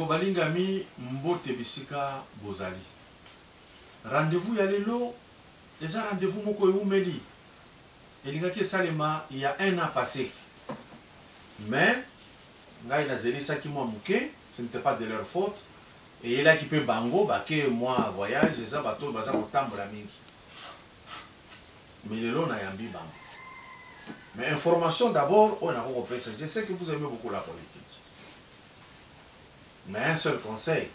Bandeko balingami mbote bisika bozali. Rendez-vous ya lelo eza rendez-vous moko ewumeli elingaki esalema il ya un an passe mais ngai nazelisaki mwa moke, ce n'etait pas de leur faute, eyelaki mpe bango bake mwa voyage, eza bato oyo baza kotambola mingi mais lelo nayambi bango. Mais information d'abord oyo nakoki kopesa, je sais que vous aimez beaucoup la politique mais un seul conseil,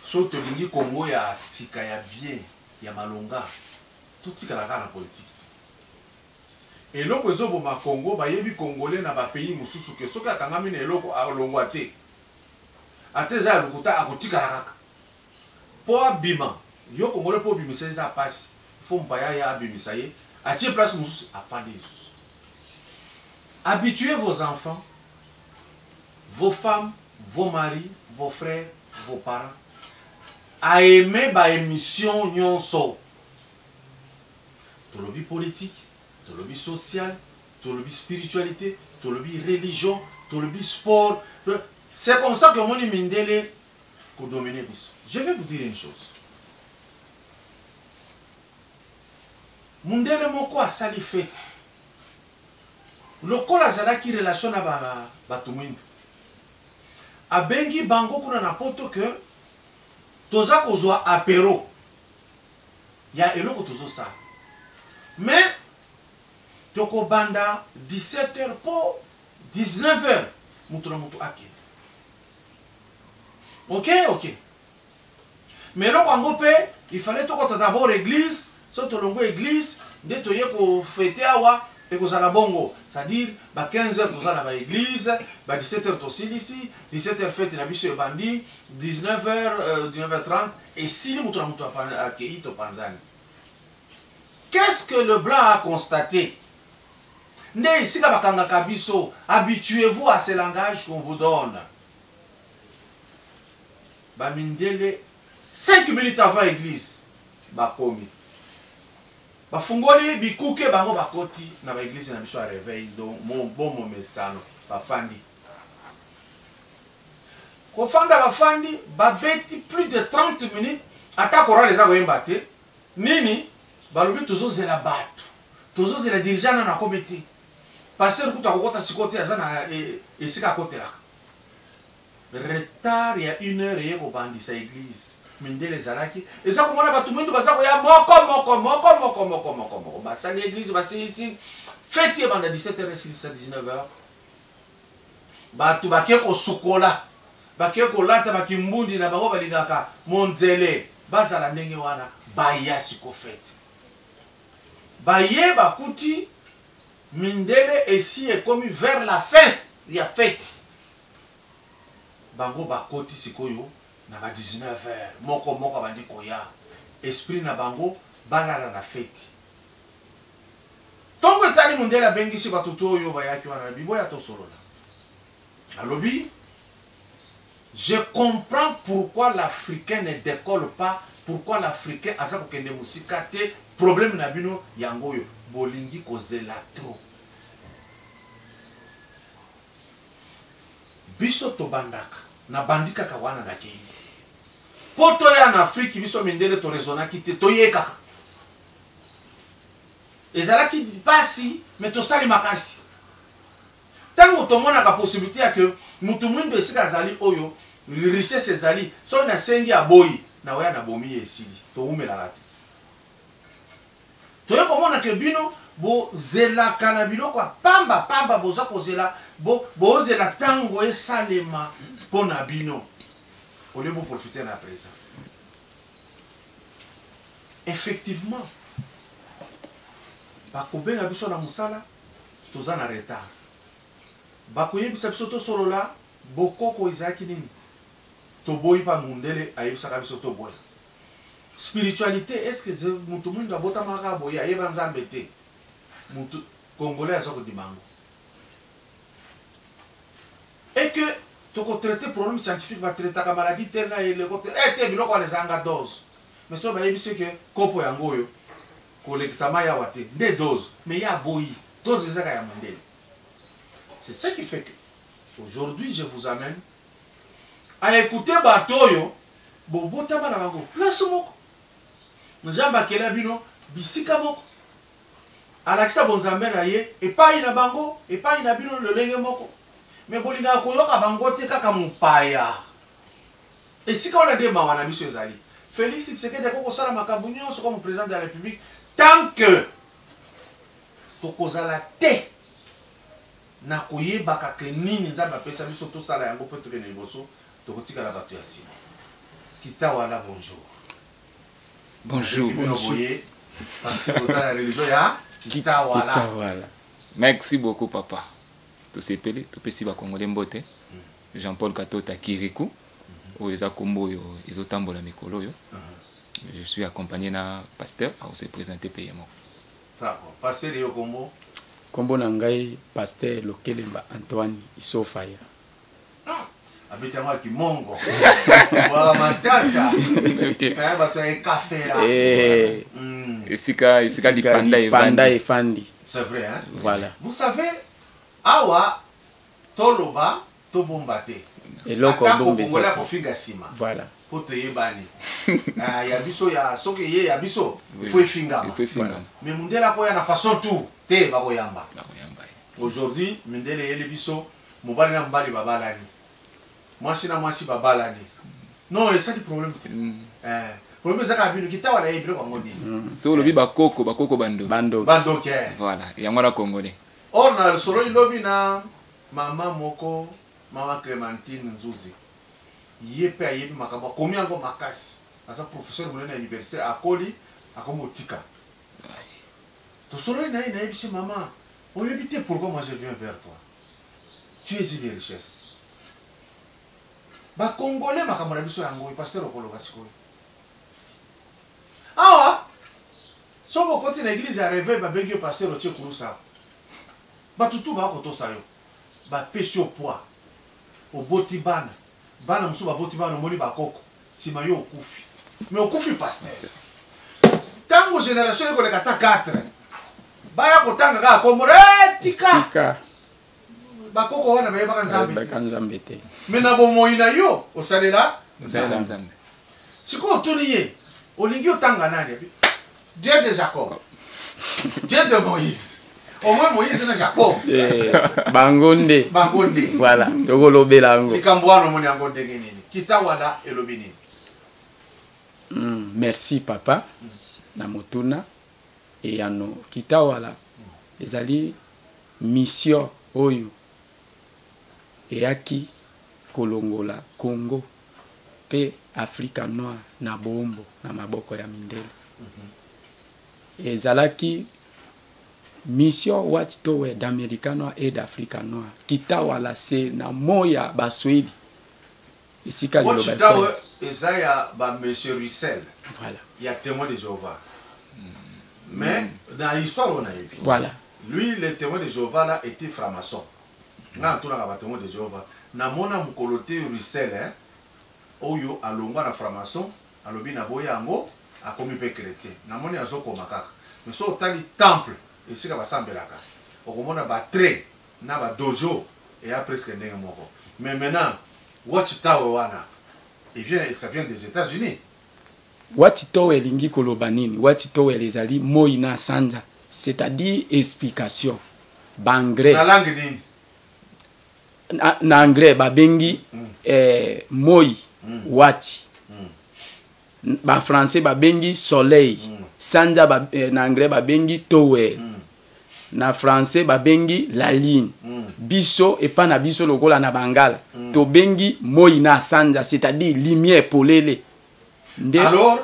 soki tolingi Congo ya sika ya bien ya malonga, totikala kaka na politique te. Eloko ezo boma Congo, bayebi congolais na ba pays mosusu que soki akangami na eloko alongwa te, ata eza ya lokuta akotikala kaka po abima. Yo congolais po obimisa ye eza pasi, il faut mopaya aya abimisa ye, atie place mosusu afandi lisusu. Habituez vos enfants, vos femmes, vos maris, vos frères, vos parents à aimer ba emissions nyonso. Tolobi politique, tolobi social, tolobi spiritualité, tolobi religion, tolobi sport. C'est comme ça que omoni mindele ko dominer biso. Je vais vous dire une chose. Mundele moko asali fete. Lokola azalaki relation na ba bato mwindu. Abengi bango kuna na poto que toza kozwa apero ya eloko tozosala. Mais tokobanda 17 heures po 19 heures moto na moto akende. Ok ok. Mais eloko yango pe il fallait tokota d'abord eglise, soki tolongwe eglise nde toye ko fete awa ekozala bongo, c'est à dire ba 15 heures toza na ba eglise, ba 17 heures tosilisi, 17 heures fete na biso ebandi, 19 heures, 19 heures 30 esili moto na moto akeyi topanzani. Qu'est-ce que le blanc a constate? Nde esika bakangaka biso, habituez-vous à ce langage qu'on vous donne. Ba mindele 5 minutes avant eglise bakomi. Bafungoli bikuke bango bakoti na ba eglise na biso ya reveil donc bon momesano bafandi. Kofanda bafandi babeti plus de 30 minutes ata chorale eza koyemba te nini balobi tozozela bato tozozela dirigeant nano akomi te pasteur kutu akokota sikoyo te aza na esika akotelaka Retard ya une heure eye kobandisa eglise. Mindele ezalaki eza komona bato mwindu baza koya moko moko moko moko moko moko moko basali eglise basilisi feti ebanda 17 heures esilisa 19 heures bato bake kosukola bake kolata bakimbundi na bango balingaka monzele bazala ndenge wana baya siko feti baye bakuti mindele esi ekomi vers la fin ya feti Bango bakoti sikoyo na ba 19 heures moko moko abandi koya esprit na bango balala na feti. Tongo etani mundele abengisi batu tout oyo bayaki wana alobi boya tosolola. Alobi je comprends pourquoi l'africain ne decolle pas, pourquoi l'africain aza kokende mosika te, problème na bino yango oyo bolingi kozela trop. Biso tobandaka na bandi kaka wana nakeyi po toya na Afrique biso mindele to raisonnaki te toye kaka ezalaki pasi mais tosali makasi tango tomonaka possibilité ya que mutu mwindu esika azali oyo richesse ezali soki nasengi aboyi nakoya nabomi ye esili towumelaka te. Toye komona que bino bozelaka na biloko ya pamba pamba, boza kozela, bo, bozela tango esalema mpo na bino au lieu bo profiter na present. Effectivement, bakobenga biso na mosala, toza na retard. Bakoyebisa biso tosolola, bokoko ezalaki nini? Toboyi pa mundele ayebisaka biso toboya. Spiritualite est ce que mutu muindu abotamaka kaka boye ayeba nzambe te mutu congolais aza kodima yango et que toko traiter problème scientifique ba traitaka maladie tel na eleko te eh te biloko wana ezanga dose mais soki bayebisi que kopo yango oyo kolekisa mayi awa te nde dose mais ye aboyi dose ezaka ya mondele c'est ce qui fait que aujourd'hui je vous amène. Aécouter bato oyo bobotama na bango place moko, Nzambe akela bino bisika moko, alakisa bonzambe na ye epai na bango, epai na bino lolenge moko, mais bolingaka koyoka bango te, kaka mopaya. Esika wana nde mawa na biso ezali. Felix Tshisekedi akoki kosala makambo nyonso comme président de la République, tant que tokozala te na koyebaka ke nini Nzambe apesa biso, tosala yango mpo tokende liboso, tokotikala bato ya nsima. Kitawala, bonjour. Bonjour. Bino boye parce que boza na religion ya Kitawala. Kitawala. Merci beaucoup, papa. Tosepeli, topesi bakongole mbote. Jean-Paul Katota Kiriku, oyo eza kombo oyo ezotambola mikolo oyo. Je suis accompagné na pasteur, akose présenter pe ye moko. D'accord. Pasteur, yo kombo? Nkombo na ngai pasteur Lokelemba Antoine Isofaya. Abeti yango ya kimongo wa matata. Kaya bato ya ekafela. Esika lipanda lipanda evandi. Efandi. C'est vrai, hein? Voilà. Vous savez, awa toloba, tobomba te. Eloko Atako bomba eza Congolais te. akofinga nsima Voilà. mpo toyebani. Ah, ya biso ya soki ye ya biso, il faut efingama. Il faut efingama. Mais mundele akoya na façon tout te, bakoyamba. Bakoyamba ye. Aujourd'hui mindele eyeli biso mobali na mobali babalani, mwasi na mwasi babalani. Non, esali problème te. Eh, problème eza kaka bino Kitawala ye biloko yango nini. So olobi bakoko, bakoko bandoki. Bandoki. Bandoki, eh. Voilà, yango wana congolais. Or na sololi lobi na mama moko, mama Clémentine Nzuzi, ye mpe ayebi makambo, akomi yango makasi, aza professeur monene ya université, akoli, akomi kotika. Tosololi na ye, nayebisi mama: oyebi te pourquoi moi je viens vers toi? Tu es une richesse. Bakongolais, makambo na biso yango oyo. Pasteur, okoloba sikoyo awa, soki okoti na église ya réveil, babengi yo pasteur, otie kurusa, bato tu bakotosa yo, bapesi yo poids, oboti bana, bana mosusu baboti bana, omoni bakoko, nsima yo okufi. Mais okufi pasteur, ntango génération ekoleka ata 4, baya kotanga kaka kombo: "Eh, tika." Tika. Bakoko wana bayebaka Nzambe te. Bayebaka Nzambe te. Mais na bomoi na yo osalela Osala Nzambe. Sikoyo otuni ye: olingi otanga nani? Abi: Dieu de Jacob, Dieu de Moïse. Au moins Moïse na Jacob. Eh, bango nde. Bango nde. Voilà, tokolobela yango. Likambo wana omoni yango ndenge nini? Kitawala elobi nini? Merci papa na motuna. Eyano: Kitawala ezali mission oyo eyaki kolongola Congo mpe Afrika noire na boombo na maboko ya mindele. Ezalaki mission Watch Tower d'Amérique noire et d'Afrique noire. Kitawala se na mo ya Baswahili esika liloba Watchtower eza ya ba monsieur Russell. Voilà. Ya Témoin de Jéhovah. Mais dans l'histoire oyo nayebi, lui, le Témoin de Jéhovah là était franc-maçon. Nga natunaka ba Témoin de Jéhovah, namona mokolo te Russell, hein, oyo alongwa na franc-maçon, alobi na boya yango, akomi mpe chrétien. Namoni azokoma kaka. Mais so otali temple esika basambelaka, okomona batrait na badojo eya presque ndenge moko. Mais maintenant Watchtower wana, il vient, ça vient des États-Unis. Watchtower elingi koloba nini? Watchtower ezali moi na sanza, c'est-à-dire explication baanglais. Na langue nini? Na anglais babengi moi watch, bafrançais babengi soleil, sanza na anglais babengi tower, na français babengi la lune. Biso epa na biso lokola na bangala, tobengi moi na sanza, c'est-à-dire lumière, polele nde. Alors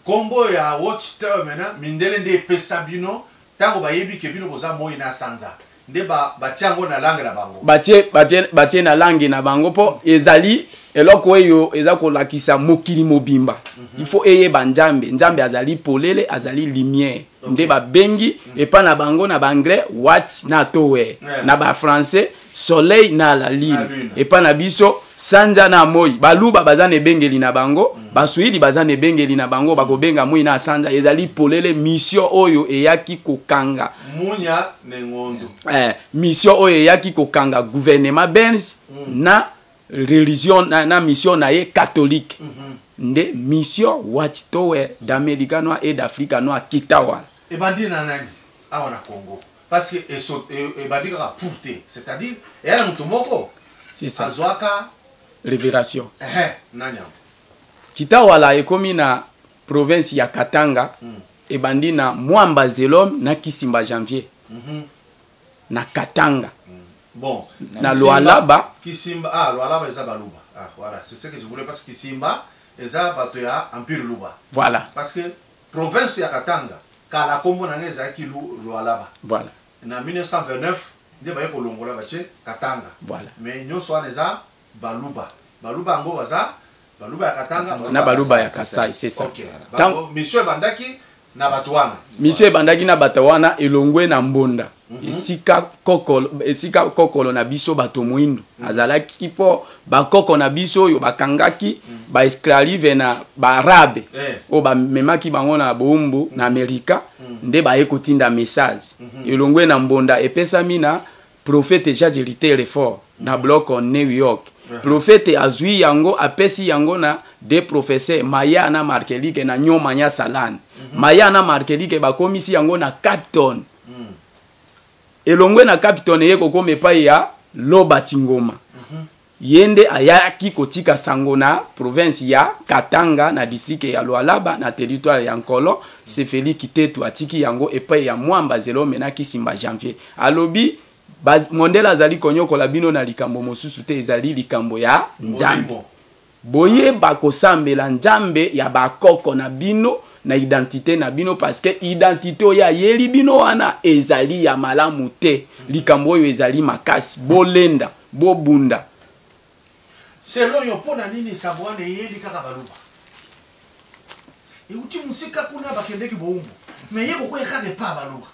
nkombo ya Watchtower maintenant, mindele nde epesa bino ntango bayebi ke bino boza moi na sanza, nde batia yango na langue na bango. Batie na langue na bango mpo ezali eloko oyo eza kolakisa mokili mobimba. Il faut eyeba Nzambe. Nzambe azali polele, azali lumière. Nde babengi epa na bango na baanglais watch na tower, na bafrançais soleil na la Na lune, lune. Epa na biso sanza na moi. Baluba baza na ebengeli na bango, Baswahili baza na ebengeli na bango, bakobenga moi na sanza. Ezali polele, mission oyo eyaki kokanga Munya ne ngondo. Mission oyo eyaki kokanga gouvernement belge na religion na, na mission na ye catholique. Nde mission Watchtower d'Amérique noire et d'Afrique noire Kitawala. Ebandi na nani awa na Congo? Parce que ebandi kaka pour te, c'est-à-dire eya na moto moko. C'est ça. Azwaka révélation. Ehe, nani yango? Kitawala ekomi na province ya Katanga. Ebandi na Mwamba Zelome na Kisimba Janvier. Na Katanga. Bon, Na Kisimba- Lualaba. Kisimba, ah, Lualaba eza Baluba. Ah, voilà, c'est ce que je voulais, parce que Kisimba eza bato ya Empire Luba. Voilà. Parce que province ya Katanga, kala kombo na ngai ezalaki Lualaba. Voilà. Na 1929 nde baye kolongola, batie Katanga. Voilà. Mais nyonso wana eza Baluba. Baluba yango baza Baluba ya Katanga, Na Baluba ya Kasai, c'est ça. Ok. Mission ebandaki na bato wana. Mission ebandaki na bato wana, elongwe na Mbonda. Esika kokolo na biso bato moyindo azalaki, mpo bakoko na biso oyo bakangaki baesclave na baarabe oyo bamemaki bango na bowumbu na Amerika, nde baye kotinda message. Elongwe na Mbonda, epesami na prophète Judge Rutherford na bloc New York. Prophète azwi yango, apesi yango na deux professeurs, Maya na Markelike na Nyoma Nya Salane. Maya na Markelike bakomisi yango na Capton. Elongwe na Capton, eye kokoma epai ya Lobati Ngoma. Ye nde ayaki kotika sango na province ya Katanga, na district ya Lualaba, na territoire ya Nkolo Sefeli Kitetu. Atiki yango epai ya Mwamba Zelome na Kisimba Janvier. Alobi mondele azali konyokola bino na likambo mosusu te, ezali likambo ya Nzambe. Molimo. Boyeba kosambela Nzambe ya bakoko na bino na identité na bino, parce que identité oyo ayeli bino wana ezali ya malamu te. Likambo oyo ezali makasi, bolenda, bobunda. Selon yo, mpo na nini sango wana eyeli kaka Baluba? Euti mosika kuna, bakendeki bowumbu, mais ye kokoya kaka epa ya Baluba.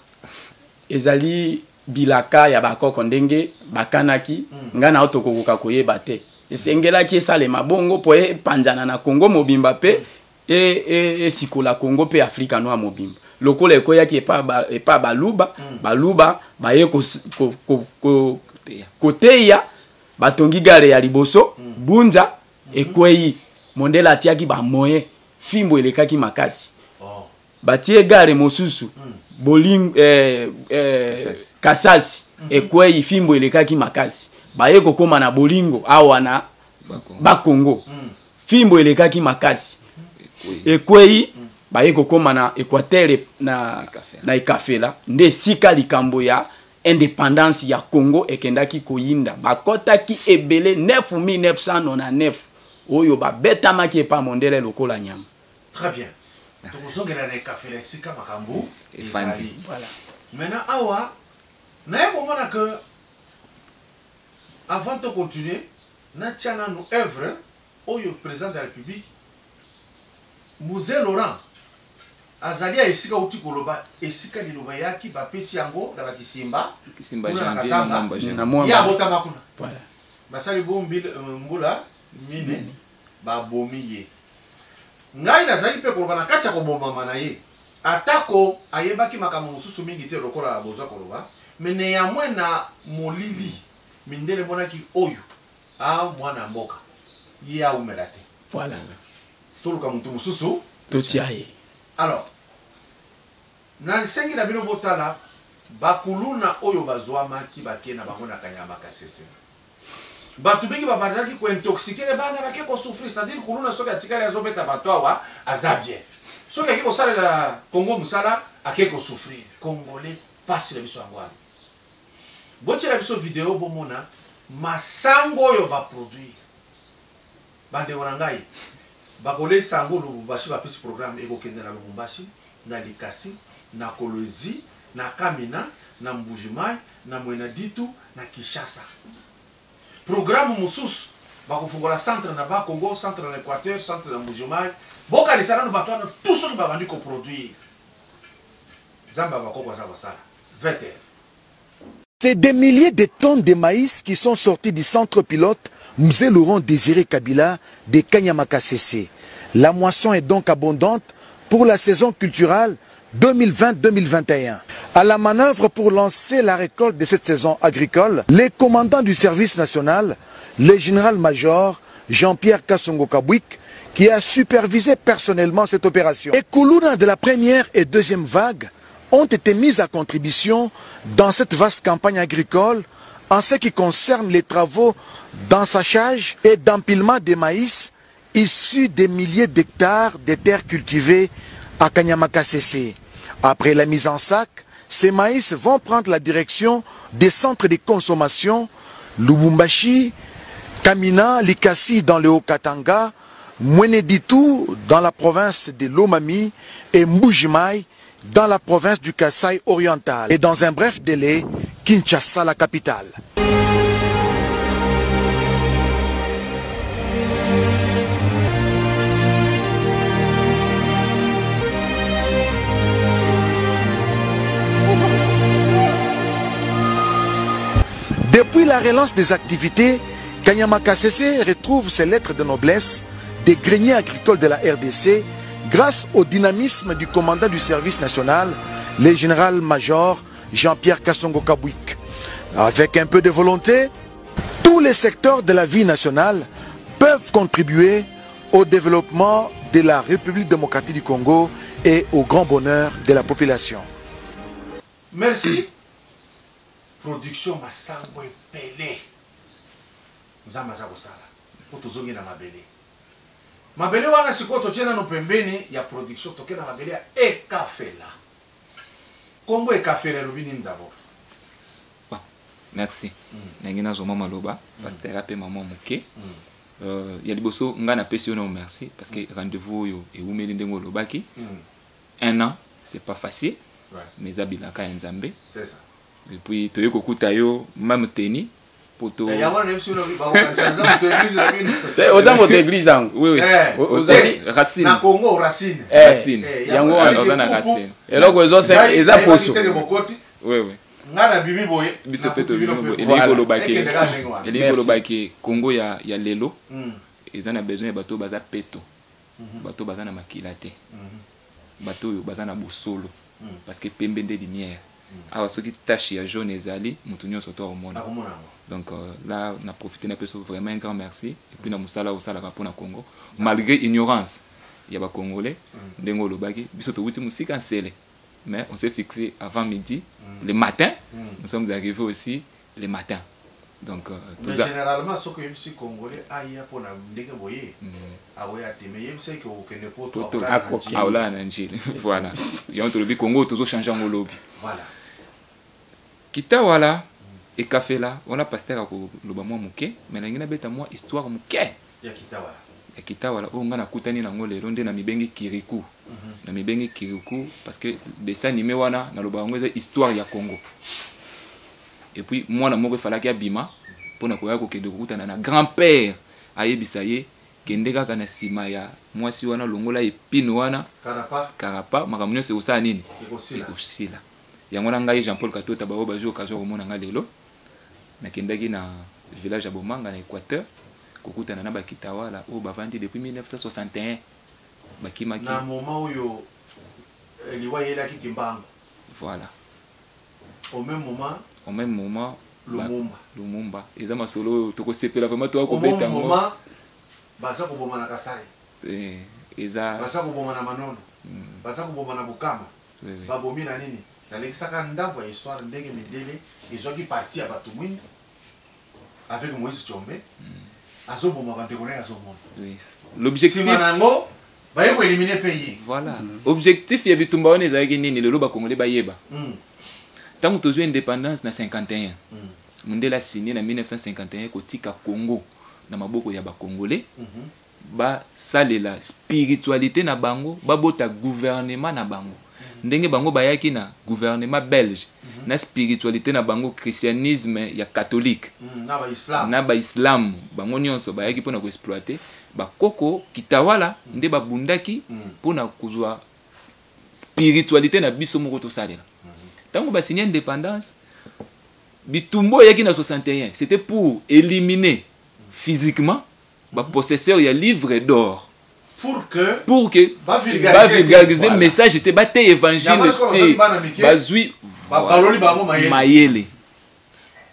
Ezali bilaka ya bakoko ndenge bakanaki. Ngai na yo tokokoka koyeba te. Esengelaki esalema bongo mpo epanzana na Kongo mobimba mpe esikola Kongo mpe Afrika noire mobimba. Lokola ekweyaki epa Baluba, Baluba baye Koteya. Koteya, batongi gare ya liboso Bunza. Ekwei, mondele atiaki bamoyen, fimbo elekaki makasi. Oh. Batie gare mosusu Boling, Kasasi. Kasasi. Ekwei, fimbo elekaki makasi. Baye kokóma na Bolingo awa na Bakongo. Bakongo, fimbo elekaki makasi. Ekwei. Ekwei, baye kokóma na Équateur na Ekafela. Na Ekafela nde esika likambo ya indépendance ya Congo ekendaki koyinda. Bakɔtaki ebele, 9999 oyo babetamaki epa mondele lokola nyama. Très bien, tokozongela na Ekafela esika makambo Efandi. ezali. Voilà. Maintenant awa naye komona que avant to continuer, natia nanu œuvre oyo président de la République Mzee Laurent azali ya esika uti koloba, esika liloba eyaki, bapesi yango na bakisimba. Kisimba Kuna na Janvier na Katanga. Mwamba Na Janvier. Mwamba. Ye abotama kuna. Voilà. Basali bo mbula mine, babomi ye. Ngai nazalaki mpe koloba na kati ya kobomama na ye, atako ayebaki makambo mosusu mingi te lokola bozwa koloba, mais néanmoins na molili mindele emonaki oyo a mwana mboka, ye aumela te. Voilà. Toluka motu mosusu. Totia ye. Alors nasengi na bino botala bakuluna oyo bazwamaki, bake na bango na Kanyama Kasese. Bato mingi babandaki kointoxiquer bana, bake kosouffrir. C'est-à-dire kuluna soki atikali azobeta bato awa, aza bien. Soki ake kosalela Kongo mosala, ake kosouffrir. Congolais, pasi na biso yango wana. Botiela biso video, bomona masango oyo baproduire. Bandeko na ngai, bakolesa yango Lubumbashi. Bapesi programme, ekokende na Lubumbashi, na Likasi, na Kolwezi, na Kamina, na Mbujimai, na Mwena Ditu, na Kinshasa. Programme mosusu, bakofungola centre na Bakongo, centre na Équateur, centre na Mbujimai. Bokanisa nano bato wana tout soki babandi koproduire. Nzambe ya bakoko aza kosala. 20 heures. C'est des milliers de tonnes de maïs qui sont sorties du centre pilote Mzee Laurent Désiré Kabila de Kanyama Kasese. La moisson est donc abondante pour la saison culturelle 2020-2021. À la manœuvre pour lancer la récolte de cette saison agricole, les commandants du service national le général-major Jean-Pierre Kassongo Kabwik, qui a supervisé personnellement cette opération. Les Kuluna de la première et deuxième vague ont été mises à contribution dans cette vaste campagne agricole en ce qui concerne les travaux d'ensachage et d'empilement des maïs issus des milliers d'hectares de terres cultivées à Kanyama Kasese. Après la mise en sac, ces maïs vont prendre la direction des centres de consommation Lubumbashi, Kamina, Likasi dans le Haut-Katanga, Mweneditu dans la province de Lomami et Mbujimayi dans la province du Kasaï oriental. Et dans un bref délai, Kinshasa, la capitale. Depuis la relance des activités, Kanyama Kasese retrouve ses lettres de noblesse des greniers agricoles de la RDC grâce au dynamisme du commandant du service national, le général-major Jean-Pierre Kassongo Kabwik. Avec un peu de volonté, tous les secteurs de la vie nationale peuvent contribuer au développement de la République démocratique du Congo et au grand bonheur de la population. Merci. Production masango ebele. Nzambe aza kosala po tozongi na mabele. Mabele wana sikoyo totie nano pembeni ya production, toke na mabele ya Ekafela. Kombo Ekafela elobi nini d'abord? Bon, merci. Ndenge nazwa mwa maloba, pasteur apema mwa moke. Ya liboso nga napesi yo nao merci parce que rendez-vous oyo ewumeli ndenge olobaki. Un an, c'est pas facile. Mais eza bilaka ya Nzambe. C'est ça. Et puis toye kokuta yo même teni poto. Eh, yango wana nayebisi bino, bakokanisa naza moto ya église na bino. Te, oza moto ya église yango. Oui, oui. Eh, Ozali racine. Na Congo, racine. Eh, Racine. Eh, yango wana. wana. Oza na Kuku. racine. Eloko ezo se- Ngai, eza nayebaki poso. teke bokoti. Oui, oui. Ngai na bibi boye, Biso pe nakuti bino tobimi pe. boye. Voilà. Elingi koloba ke- Ekende kaka ndenge wana. elingi Merci. koloba ke Congo ya lelo, eza na besoin ya bato oyo baza peto. Bato oyo baza na makila te. Bato oyo baza na bosolo. Parce que pembe nde lumière. Awa soki tache ya jaune ezali, moto nyonso to akomona. Akomona yango. Donc là, na profité na peso vraiment un grand merci. Et puis na musala osalaka mpona Congo. Malgré ignorance ya ba Congolais, ndenge olobaki, biso towuti mosika nsele. Mais on s'est fixé avant midi, le matin. Nous sommes arrivés aussi le matin. Donc, Mais tout ça. généralement, soki oyebisi Congolais aya mpona ndenge boye, akoya te. Mais yebisa ke okende poto, Poto. akolala na Akoki. njili. Aolala na njili. Voilà. Yango tolobi Congo tozo changer yango lobi. Voilà. Kitawala ekafela wana pasteur akoloba mwa moke, mais nalingi nabeta mwa histoire moke Ya Kitawala. Ya Kitawala oyo nga nakutani nango lelo nde na mibengi Kirikou. Na mibengi Kirikou parce que dessin animé wana naloba yango eza histoire ya Congo. Et puis mwana moko efalaki abima mpona koya kokende kokutana na grand-père ayebisa ye kende kaka na nsima ya mwasi wana longola epine wana Karapa. Karapa, makambo nyonso ekosala nini? Ekosila. Ekosila. Yango na ngai Jean-Paul Katota baoyo bazwi occasion komona ngai lelo. Nakendaki na village ya Bomanga na Équateur kokutana na bakitawala oyo bavandi depuis 1961 bakimaki. Na moment oyo liwa eyelaki Kimbangu. Voilà. Au même moment, Au même moment, Lumumba. Lumumba. Eza masolo oyo tokosepela vraiment toya Au même kobeta yango. moment, baza koboma na Kasai. Eza Baza koboma na Manono. Baza koboma na Bukama. Oui, oui. Babomi na nini? Nalekisaka ndambo ya histoire ndenge midele ezwaki parti ya bato mwindu avec Moïse Tshombe. Azoboma bandeko na ye azomona. Oui. L'objectif Sima na yango, baye koéliminer pays. Voilà. Objectif ya bitumba wana ezalaki nini? Lelo ba Congolais bayeba. Tango tozwi indépendance na 51. Mundele a signé na 1951 kotika Congo na maboko ya ba Congolais. Ba salela spiritualité na bango, ba bota gouvernement na bango. Ndenge bango bayaki na gouvernement belge, na spiritualité na bango christianisme ya catholique. Na ba islam. Na ba islam, bango nyonso bayaki mpona koexploiter bakoko kitawala nde babundaki mpona kozwa spiritualité na biso moko tosalela. Tango ba signé indépendance, bitumbo eyaki na 61, c'était pour éliminer physiquement ba possesseur ya livre d'or. Pour que Pour que ba vulgariser ba vulgariser Voilà. message te, ba te évangile Yango soki te, bazali bana mike, bazwi ba baloli bango mayele. mayele.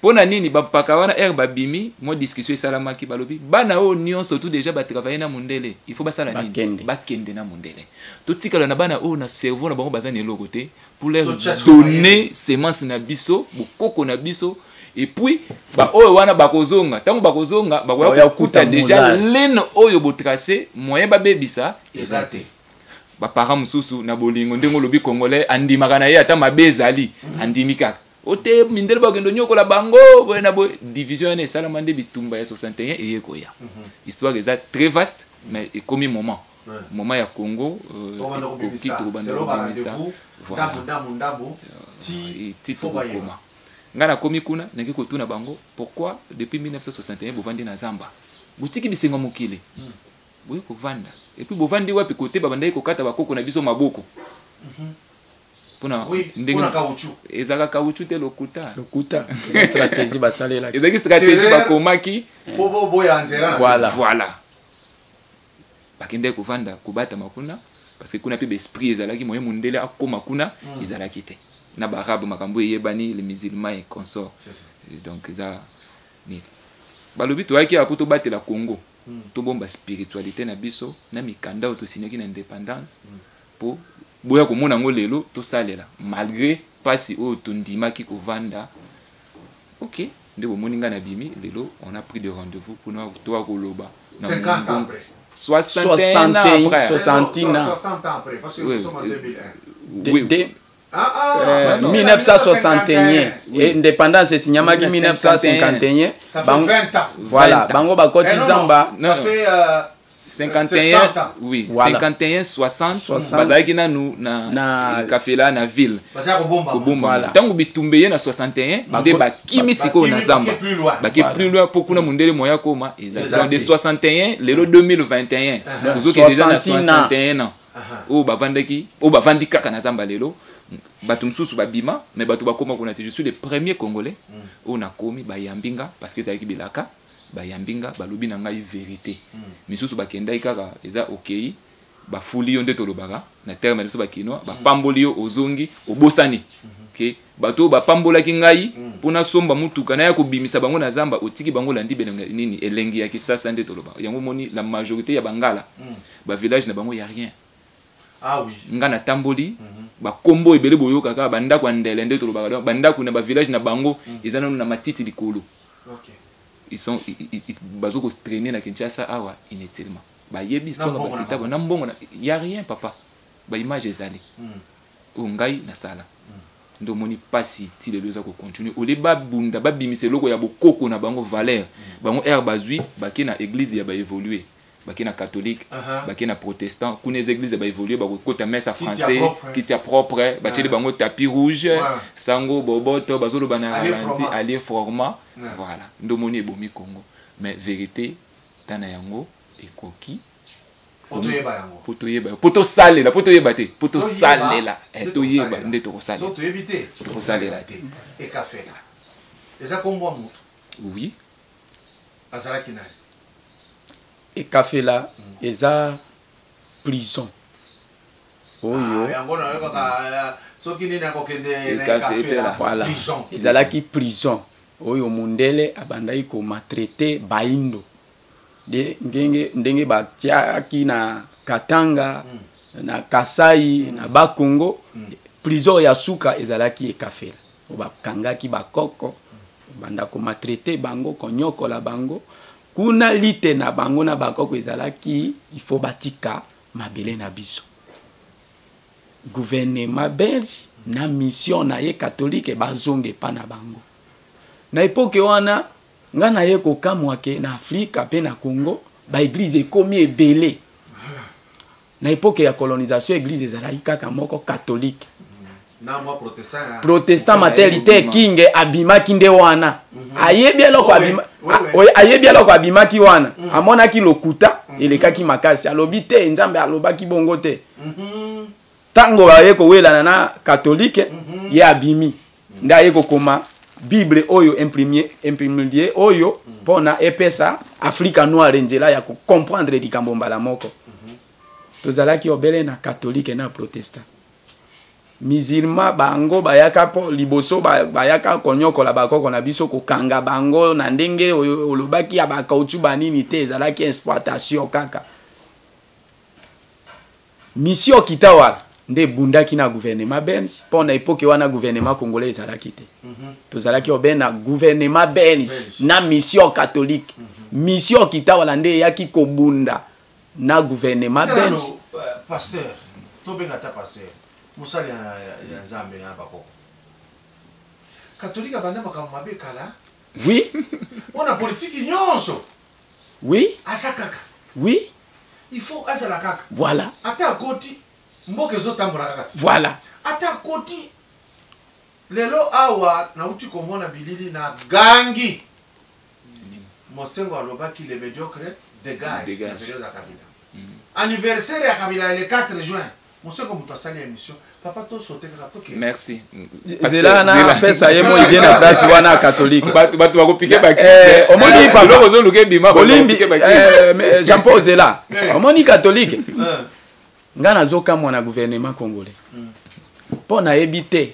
Mpo na nini bampaka wana ere babimi, mwa discussion esalamaki, balobi bana oyo nyonso tout déjà batravaille na mondele, il faut basala nini? Bakende. Bakende na mondele. Totikala na bana oyo na cerveau na bango baza na eloko te, pour leur Totia sikoyo donner mayele. semence na biso, bokoko na biso. Et puis baoyo wana bakozonga, ntango bakozonga bakoya Bakoya kokuta kokuta déjà moulage. lene oyo botrace, moyen babebisa eza te. Baparent mosusu na bolingo, ndenge olobi, congolais andimaka na ye ata mabe ezali, andimi kaka o te, mindele bakende onyokola bango boye na boye. Division wana esalama nde bitumba ya 61 eye koya. Histoire eza très vaste, mais ekomi moment moment ya Congo, tokobanda ekoki kobimisa tokobanda selo kobimisa. barendez-vous. Voilà. Ndambu ndambu ndambu ti ti fo bayeba. tokokoma. Ngai nakomi kuna, naki kotuna bango pourquoi depuis 1961 bovandi na zamba, botiki bisengo ya mokili, boye kovanda, et puis bovandi wapi? Kote babandaki kokata bakoko na biso maboko mpona Oui, ndenge mpona caoutchouc. Ezalaka caoutchouc te, lokuta. Lokuta, eza stratégie basalelaki. Ezalaki stratégie. Terreur. Bakomaki po boboya nzela na Voilà. Voilà, bakendaki kovanda kobatama kuna, parce que kuna mpe baesprit ezalaki, moye mondele akóma kuna ezalaki te, na baarabe makambo eyebani, les musulmans et consort. C'est ça. Et donc eza nini balobi, toyaki awa mpo tobatela Congo, tobomba spiritualité na biso na mikanda oyo tosignaki na indépendance, mpo boya komona yango lelo tosalela malgré mpasi oyo tondimaki kovanda. Ok, nde bomoni ngai nabimi lelo, on a pris de rendez-vous mpona toya koloba na 50 ans mongongo. après. 61 ans après. 61 ans. 60 ans après, parce que Oui, nous sommes en 2001. Oui. Ah, ah, parce que 1961. Oui. Indépendance esinyamaki 1951. 1951. Ça fait Bango- 20 ans. Voilà. 20 ans. Bango bakoti Eh non, non, zamba. ça Non, non. fait 51 70 ans. Oui. Voilà. 51 60. 60. Bazalaki nanu na, kafela na ville. Baza kobomba. Kobomba. Voilà. Ntango bitumba eye na 61 nde bakimi sikoyo na Bakimi, zamba. bake plus loin. Bake Voilà. plus loin mpo kuna mondele moya akoma eza. Eza Donc de te. 61 lelo 2021, tozokende eza na 61 ans. 61 ans oyo bavandaki, oyo bavandi kaka na zamba. Lelo bato mosusu babima, mais bato bakóma kuna te. Je suis le premier Congolais oyo nakomi, bayambi nga parce que ezalaki bilaka, bayambi nga, balobi na ngai vérité. Misusu bakendaki kaka, eza okei, bafuli yo, nde tolobaka na terme na biso bakinois, bapamboli yo, ozongi, obosani ke bato oyo bapambolaki ngai mpo nasomba mutuka naya kobimisa bango na zamba. Otiki bango, olandi belenga nini, elengi ya kisasa nde tolobaka yango. Omoni la majorité ya bangala, bavillage na bango ya rien. Ah oui. Nga natamboli, bakombo ebele boyokaka, bandako ya ndele nde tolobaka. Donc bandako na bavillage na bango eza nano na matiti likolo. Ils sont bazo kotraîner na Kinshasa awa inutilement. Bayebi histoire Na mbongo na bakitabo na mbongo ya rien, papa. Baimage ezali oyo ngai nasala nde omoni mpasi ti lelo eza kocontinue. Ole babunda, babimisa eloko ya bokoko na bango, valeur bango ere bazwi, bake na église ya baévolue, bake na catholique, bake na protestant. Kuna eza église ya baévolue, bakokota messe ya Kiti ya français, propre. Kiti ya propre, batieli bango tapis rouge, sango boboto bazoloba na Aller ralenti, format. aller format. Voilà, nde omoni ebomi Congo. Mais vérité tana yango ekoki. Po toyeba yango. Po toyeba, po tosalela, po toyeba te, po tosalela. Nde Toyeba tokosalela. nde So tokosalela. toyebi te. Tokosalela te. Ekafela eza kombo ya moto? Oui. Azalaki nani? Ekafela eza prison oyo. Ah, yango nayokaka soki nini akokende na Ekafela. Ekafela. Voilà. Prison. Ezalaki prison oyo mondele abandaki komaltraiter baindo de ndenge, ndenge batiaki na Katanga, na Kasai, na Bakongo. Prison ya suka ezalaki Ekafela, oyo bakangaki bakoko, banda komaltraiter bango, konyokola bango kuna. Lite na bango na bakoko ezalaki il faut batika mabele na biso. Gouvernement belge na mission na ye catholique bazonga epa na bango. Na epoke wana nga na ye kokamwa ke na Afrika mpe na Congo baeglize ekomi ebele. Na epoke ya colonisation, eglize ezalaki kaka moko, catholique. Na mwa protestant. Protestant. Oyo Martin Luther ayebima. King abimaki nde wana, ayebi eloko. Oui, oui. Ayebi eloko abimaki wana, amonaki lokuta elekaki makasi, alobi te Nzambe alobaki bongo te. Ntango aye kowelana na catholique, ye abimi nde aye kokoma Bible oyo imprimé, imprimé oyo mpona epesa Afrika noire nzela ya kocomprendre likambo mbala moko. Tozalaki obele na catholique na protestant. Musulman bango bayaka po liboso bayaka konyokola bakoko na biso, kokanga bango na ndenge oyo olobaki ya bakautu banini te, ezalaki exploitation kaka. Mission Kitawala nde ebundaki na gouvernement belge mpo na epoke wana gouvernement congolais ezalaki te. Tozalaki obe na gouvernement belge na mission catholique. Mission Kitawala nde eyaki kobunda na gouvernement belge. Pasteur, tobenga ata pasteur, mosali ya Nzambe na bakoko catholique abanda makambo mabe kala. Oui. Mpo na politiki nyonso. Oui. Aza kaka. Oui. Il faut azala kaka. Voilà. Ata akoti, mboka ezotambola kaka te. Voilà. Ata akoti, lelo awa nauti komona bilili na gangi. Mosengo alobaki le médiocre dégage. Dégage. Na période ya Kabila. Anniversaire ya Kabila le 4 juin. Mosengo moto asali émission. Papa to sauter kaka toke. Merci. Zela na pesa ye moi bien na place wana catholique. Bato bato bakopike ba Omoni papa. Biloko ozoluka ebima, bato Olimbi, bakopike ba crise. Mais Jean-Paul Zela. Omoni catholique. Nga nazokamwa na gouvernement congolais. Mpo nayebi te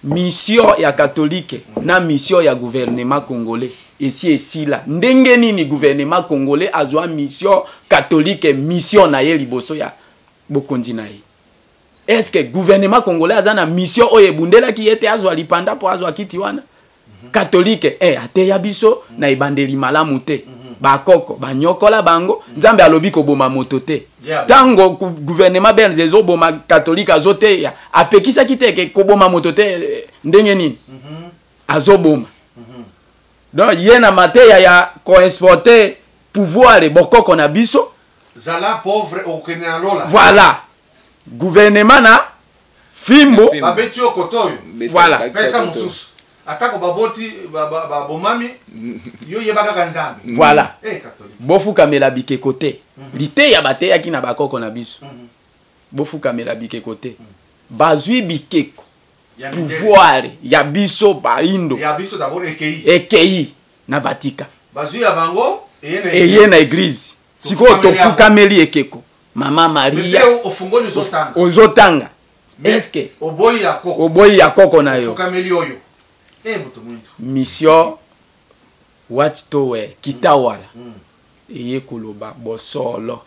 mission ya catholique na mission ya gouvernement congolais esi esila. Ndenge nini gouvernement congolais azwa mission catholique, mission na ye liboso ya bokonzi na ye? Est-ce que gouvernement congolais aza na mission oyo ebundelaki ye te azwa lipanda po azwa kiti wana? Catholique, ateya biso na ebandeli malamu te. Bakoko banyokola bango, Nzambe alobi koboma moto te. Tango gouvernement belge ezoboma catholique azoteya, apekisaki te ke koboma moto te, ndenge nini? Azoboma. Donc ye na mateya ya koexporter pouvoir bokoko na biso. Zala pauvre okende na lola. Voilà. Gouvernement na fimbo. Fimbo. Babeti yo koto oyo. Beti Voilà. bakisa Pesa koto. mosusu. Atako baboti, babomami, yo yeba kaka Nzambe. Voilà. Catholique. Bofukamela bikeko te. Liteya bateyaki na bakoko na biso. Bofukamela bikeko te. Bazwi bikeko. Ya mindele. Pouvoir ya biso baindo. Ya biso d'abord ekei. Ekei na Vatican. Bazwi ya bango, eye na Eye église. na église. Sikoyo Tofukameli tofukameli ekeko. Mama Maria. Mpe ofungoli ozotanga. Ozotanga. Mais Est-ce que oboyi ya koko? Oboyi ya koko na yo. Ofukameli oyo. Moto mwindu. Mission Watchtower Kitawala. Eye koloba bosolo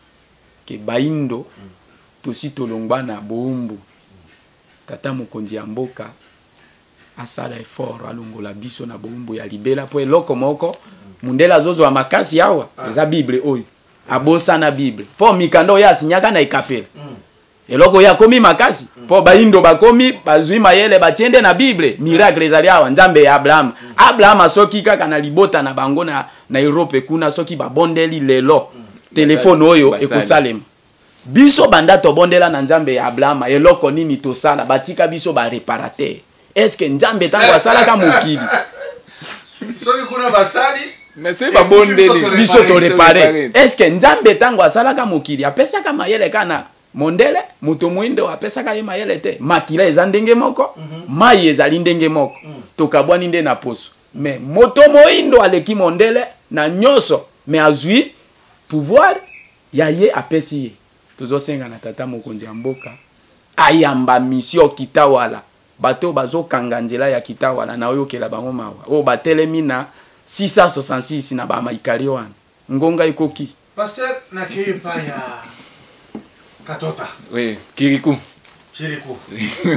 ke baindo tosi tolongwa na boumbu. Tata mokonzi ya mboka asala effort alongola biso na boumbu ya libela po eloko moko mundele azozwa makasi awa eza Bible oyo. Abosana Bible. Po mikanda oyo asinyaka na ekafela. Eloko oyo akomi makasi. Po baindo bakomi bazwi mayele batiende na Bible. Miracle ezali awa Nzambe ya Abraham. Abraham asoki kaka na libota na bango na Europe kuna soki babondeli lelo. Telefone oyo Basali. ekosalema. Biso banda tobondela na Nzambe ya Abraham, eloko nini tosala? Batika biso ba réparateur. Est-ce que Nzambe tango asalaka mokili? Soki kuna basali, Mais soki babondeli, biso to réparer. réparer. Est-ce que Nzambe tango asalaka mokili apesaka mayele kana mondele, moto moindo apesaka ye mayele te? Makila eza ndenge moko, mai ezali ndenge moko. Tokabwani nde na poso. Mais moto moindo aleki mondele na nyonso, mais azwi pouvoir ya ye apesi ye. Tozosenga na tata mokonzi ya mboka ayamba mission Kitawala. Bato bazokanga nzela ya Kitawala na oyokela bango mawa. Oyo batelemi na 666 na ba maikali wana. Ngonga ekoki. Pasteur nakei pa ya Katota. Oui, Kirikou. Kirikou.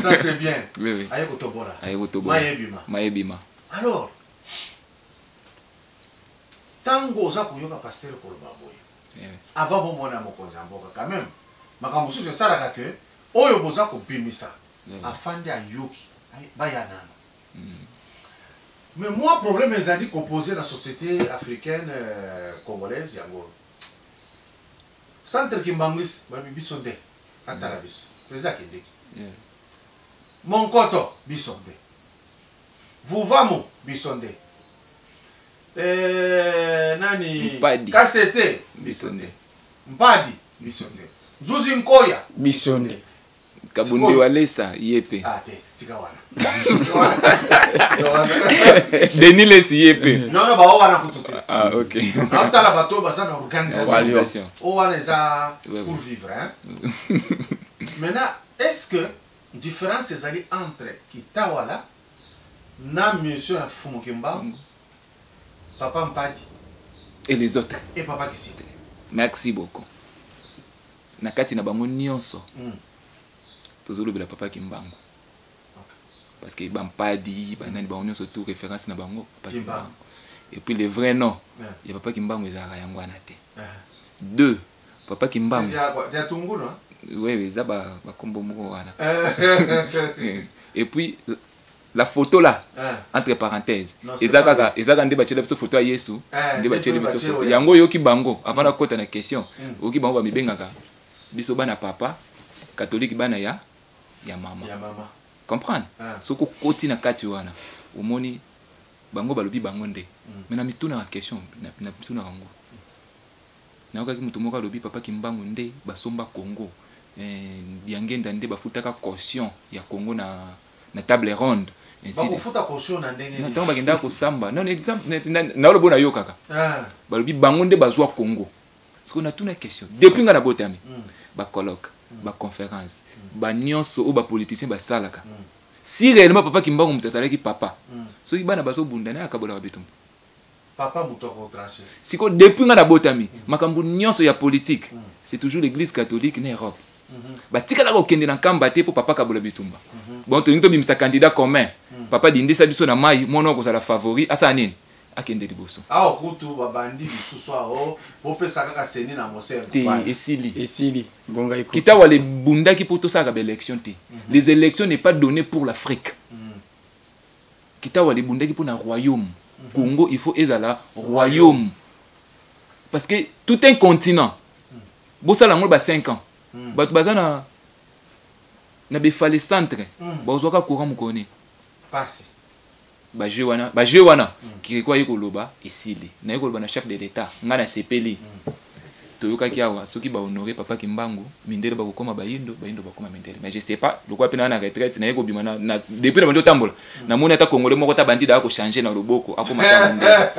Ça c'est bien. Oui, oui. Aye kotobola. Aye kotobola. Mayebima. Mayebima. Alors, tango oza koyoka pasteur koloba boye. Avant bomona mokonzi ya mboka quand même. Makambo mosusu esalaka ke oyo boza kobimisa. Afandi ayoki. Aye, baya nano. Mais moi, problème ezali koposer la société africaine congolaise yango. Centre Kimbanguiste, balobi biso nde. Atala biso. Président akendeki. Monkoto, biso nde. Vuvamo, biso nde. Nani? Mpadi. Kasete, biso nde. Mpadi, biso nde. Zuzi Nkoya, biso nde. Kabundi Sikoyo. Walesa, yepe. Ah, te, tika wana. Denis Lesi, yepe. Non, non, ba wana kutu te. Ah, ok. Natala bato baza na organisation. Organisation. O wana eza Ouais, pour ouais. vivre, hein. Maintenant, est-ce que Différence ezali entre Kitawala na mission ya Mfumu Kimbangu, Papa Mpadi et les autres et Papa Kisita. Merci beaucoup. Na kati na bango nyonso tozolobela Papa Kimbangu. Parce que bampadi, banani, bango nyonso, tout référence na bango Papa Kimbangu. Kimbangu. Et puis le vrai nom ya Papa Kimbangu ezalaka yango wana te. Deux, Papa Kimbangu. Ya Tungulu, hein? Oui, eza bakombo moko wana. Et puis la photo là, entre parenthèses, Non, c'est eza pas kaka, eza kaka nde batiela biso photo ya Yesu, Eh, nde batieli nde biso batie photo oyo. yango. Oyoki bango, avant nakota na question, oyoki bango bamibengaka biso bana papa catholique, bana ya mama. Ya mama. Comprendre? Soki okoti na kati wana, omoni bango balobi bango nde. Mais na mitunaka question, na mitunaka yango, nayokaki moto moko alobi Papa Kimbangu nde basomba Congo, Diangenda nde bafutaka caution ya Congo na table ronde, ainsi de Bakofuta caution na ndenge nini? Ntango bakendaka kosamba, non, exemple naolobo, nayokaka balobi bango nde bazwa Congo. Sikoyo natuna question: depuis nga nabotami, bacolloque, baconférence, banyonso oyo bapoliticien basalaka, si réellement Papa Kimbangu moto azalaki papa, soki bana bazobunda, naye akabolaka bitumba? Papa moto akotranche. Sikoyo depuis nga nabotami, makambo nyonso ya politique, c'est toujours l'Église catholique na Europe. Batikalaka kokende na Nkamba te mpo papa kabola bitumba. Bon, tolingi tobimisa candidat commun, papa dindisa biso na mai, mwana akozala favori, asala nini, akende liboso. Awa kutu babandi lisusu awo, bopesa kaka seni na mosengo. Te, esili. Esili, ngonga ekoki. Kitawala ebundaki mpo tosalaka baélection te. Les élections n'est pas donné pour l'Afrique. Kitawala ebundaki mpo na royaume Congo. Il faut ezala royaume, parce que tout un continent bosala yango ba 5 ans, bato baza na befale centre, bazwaka courant mokoni. Pasi. Bajeu wana, bajeu wana, Kiriko aye koloba esili. Naye koloba na chef de l'État, ngai nasepeli. Toyokaki awa soki bahonore Papa Kimbangu, mindele bakokoma bayindo, bayindo bakoma mindele. Mais je sais pas, lokola mpe naa na retraite, naye kobima depuis na bandi otambola, namoni ata Congolais moko ta bandi daa kochange na loboko, akoma ata mondele.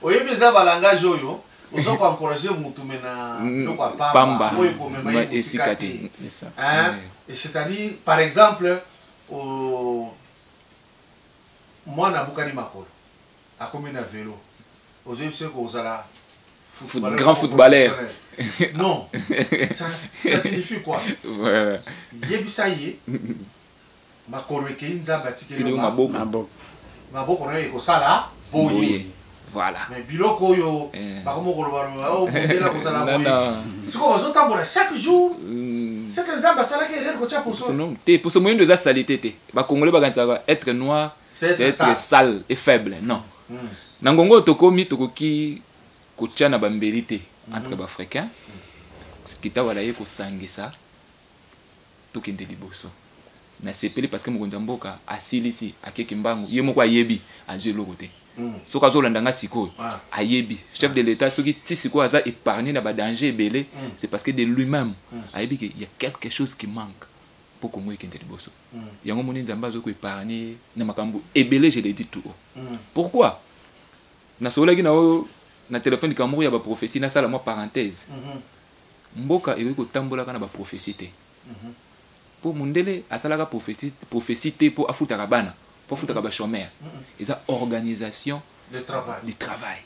Oyebi, eza balangage oyo oza koencourage mutu me na biloko ya pamba pamba oyo ekomema ye mosika esika te. te. C'est ça. Hein? Et c'est-à-dire, par exemple, mwana abukani makolo, akomi na vélo, ozoyebi soki kozala Grand footballeur. Professionnel. Non, ça signifie quoi? Yebisa ye makolo ekei, Nzambe atikeli yo maboko. Maboko. Maboko na yo ekosala boye. Boye, voilà. Mais biloko oyo bakoma koloba o mondele kozala Non, boye, non. sikoyo bazotambola chaque jour, c'est que Nzambe asalaki erreur kotia poso. Poso te, poso moyindo eza saleté te. Bakongolais bakanisaka être noir, c'est c'est être être sale. Sale et faible, non. Na ngongo oyo tokomi, tokoki kotia na bambeli te entre baafricain. Kitawala ye kosangisa, tokende liboso. Nasepeli parce que mokonzi ya mboka asilisi, akeki mbangu, ye moko ayebi azwi eloko te. Soki azolanda nga sikoyo, ayebi chef de l'État, soki ti sikoyo aza épargné na badanger ebele, c'est parce que de lui-même ayebi ke y a quelque chose qui manque mpo Kongo ekende liboso. Yango moni Nzambe azoki koépargne na makambo ebele. Je le dis tout haut. Pourquoi nasololaki na oyo na telefone, likambo moko ya baprophétie? Nasala mwa parenthèse. Mboka ekoki kotambolaka na baprophétie te, mpo mondele asalaka prophétie te mpo afutaka bana, mpo afutaka bachômeur. Eza organisation le travail. Du travail.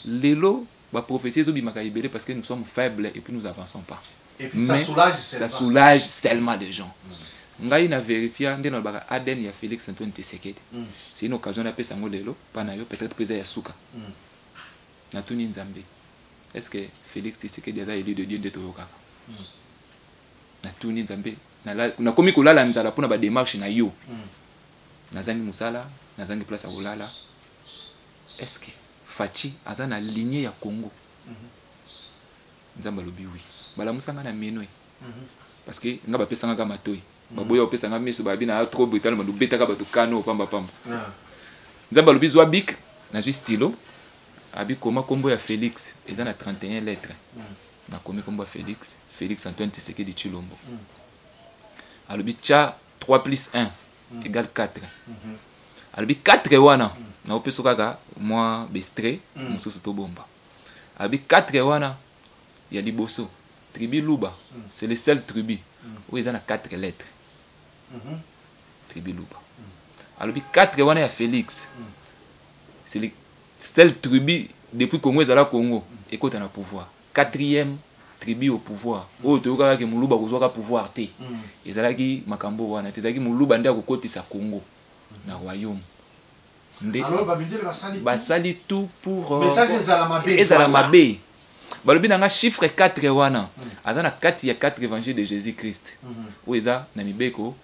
Lelo baprophétie ezobimaka ebele parce que nous sommes faibles et puis nous avançons pas. Et puis ça Mais soulage ça seulement. Soulage seulement des gens. Ngai na vérifia nde nalobaka ADN ya Félix Antoine Tshisekedi. C'est une occasion napesa yango lelo mpa na yo, peut-être mpe eza ya suka. Natuni Nzambe: est ce que Félix Tshisekedi aza élu de Dieu nde toyokaka? Natuni Nzambe, nakomi kolala nzala mpona badémarche na yo, nazangi mosala, nazangi place ya kolala. Est ce que Fatshi aza na lignée ya Congo? Nzambe alobi oui. Balamusanga na minui, parce que nga bapesanga kaka matoi, baboya bapesanga miso, babi na trop brutal, badobetaka bato kano pambapamba. Nzambe alobi zwa bic. Nazwi stylo, abi koma nkombo ya Félix, eza na 31 lettres. Nakomi nkombo ya Félix, Félix Antoine Tshisekedi Tshilombo. Alobi tia 3 plus 1 égale 4. Alobi 4 wana naopesa kaka mwa bestre mosusu tobomba. Alobi 4 wana ya liboso, tribu Luba, c'est le seul tribu oyo eza na 4 lettres. Tribu luba. Alobi 4 wana ya Félix, c'est le seule tribu depuis Congo ezala Congo ekota na pouvoir. Quatrième tribu au pouvoir. Oyo toyokaka ke moluba kozwaka pouvoir te, ezalaki makambo wana te. Ezalaki moluba nde akokotisa Congo na royaume nde. Alors bamindele basali tout. Basali tout pour message ezala mabe. Ezala mabe. Balobi na nga chiffre 4 wana aza na kati ya 4 évangile de Jésus Christ, oyo eza na mibeko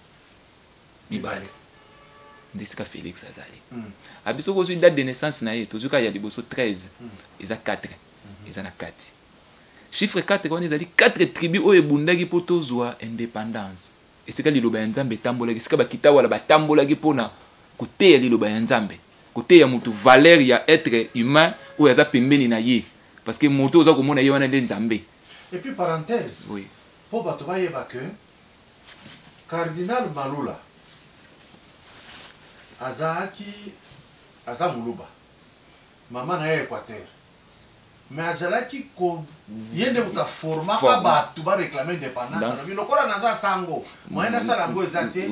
mibale, nde esika Félix azali. Abi soki ozwi date de naissance na ye, tozwi kaka ya liboso 13, eza 4, eza na kati. Chiffre 4 wana ezali 4 tribu oyo ebundaki mpo tozwa indépendance, esika liloba ya Nzambe etambolaki, esika bakita wala batambolaki mpona koteya liloba ya Nzambe, koteya motu valeur ya être humain oyo aza pembeni na ye, parce que moto oza komona ye wana nde Nzambe. Et puis parenthèse, mpo bato bayeba ke cardinal Malula azalaki, aza moluba, mama na ye Équateur, mais azalaki ko ye nde moto aformaka bato baréclame indépendance. Alobi lokola naza sango, moyen nasala yango eza te.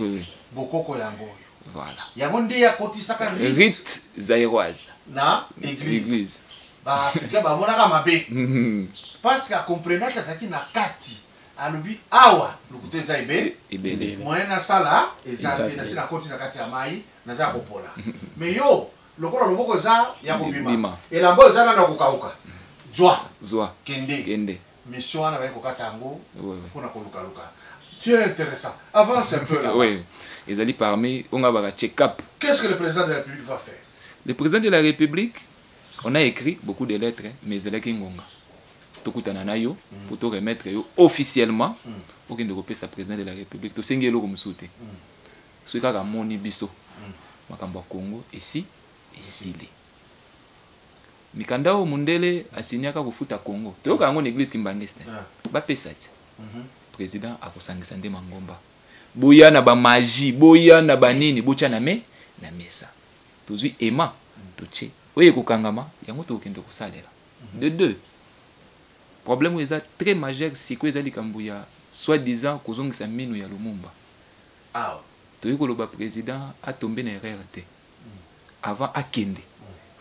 Bokoko yango oyo. Yango nde akotisaka rite rite zaïroise na église. Église. Baafricain bamonaka mabe parce que akomprenaki, azalaki na kati. Alobi awa lokuta eza ebe ebele. Moyen nasala eza Eza te. te. Nasi nakoti na kati ya mai, naza ya kopola, mais yo lokola loboko eza ya kobima, Bima. elamba oyo eza nano ya kokauka, zwa. Zwa. Kende. Kende. Mission wana baye kokata yango Ouais. mpona kolukaluka. Tu es intéressant, avance un peu là. Oui, ezali parmi oyo nga baka check up. Qu'est-ce que le président de la République va faire? Le président de la République, on a écrit beaucoup de lettres, hein, mais ezalaki ngonga tokutana na yo po toremettre yo officiellement. Okende kopesa président de la République. Tosengi eloko mosusu te, soki kaka amoni biso, makambo ya Congo esi esili. Mikanda oyo mondele asinyaka kofuta Congo, toyoka yango na église kimbanguiste. Bapesa te. Président akosangisa nde mangomba, boya na bamagie, boya na banini, botya na mesa. Tozwi ema, totie oyo ekokangama yango, tokokende kosalela. De deux, problème oyo eza très majeur sikoyo eza likambo ya soi-disant kozongisa mino ya Lumumba. Awa. Toyei koloba président atombe na erreur te. Avant akende,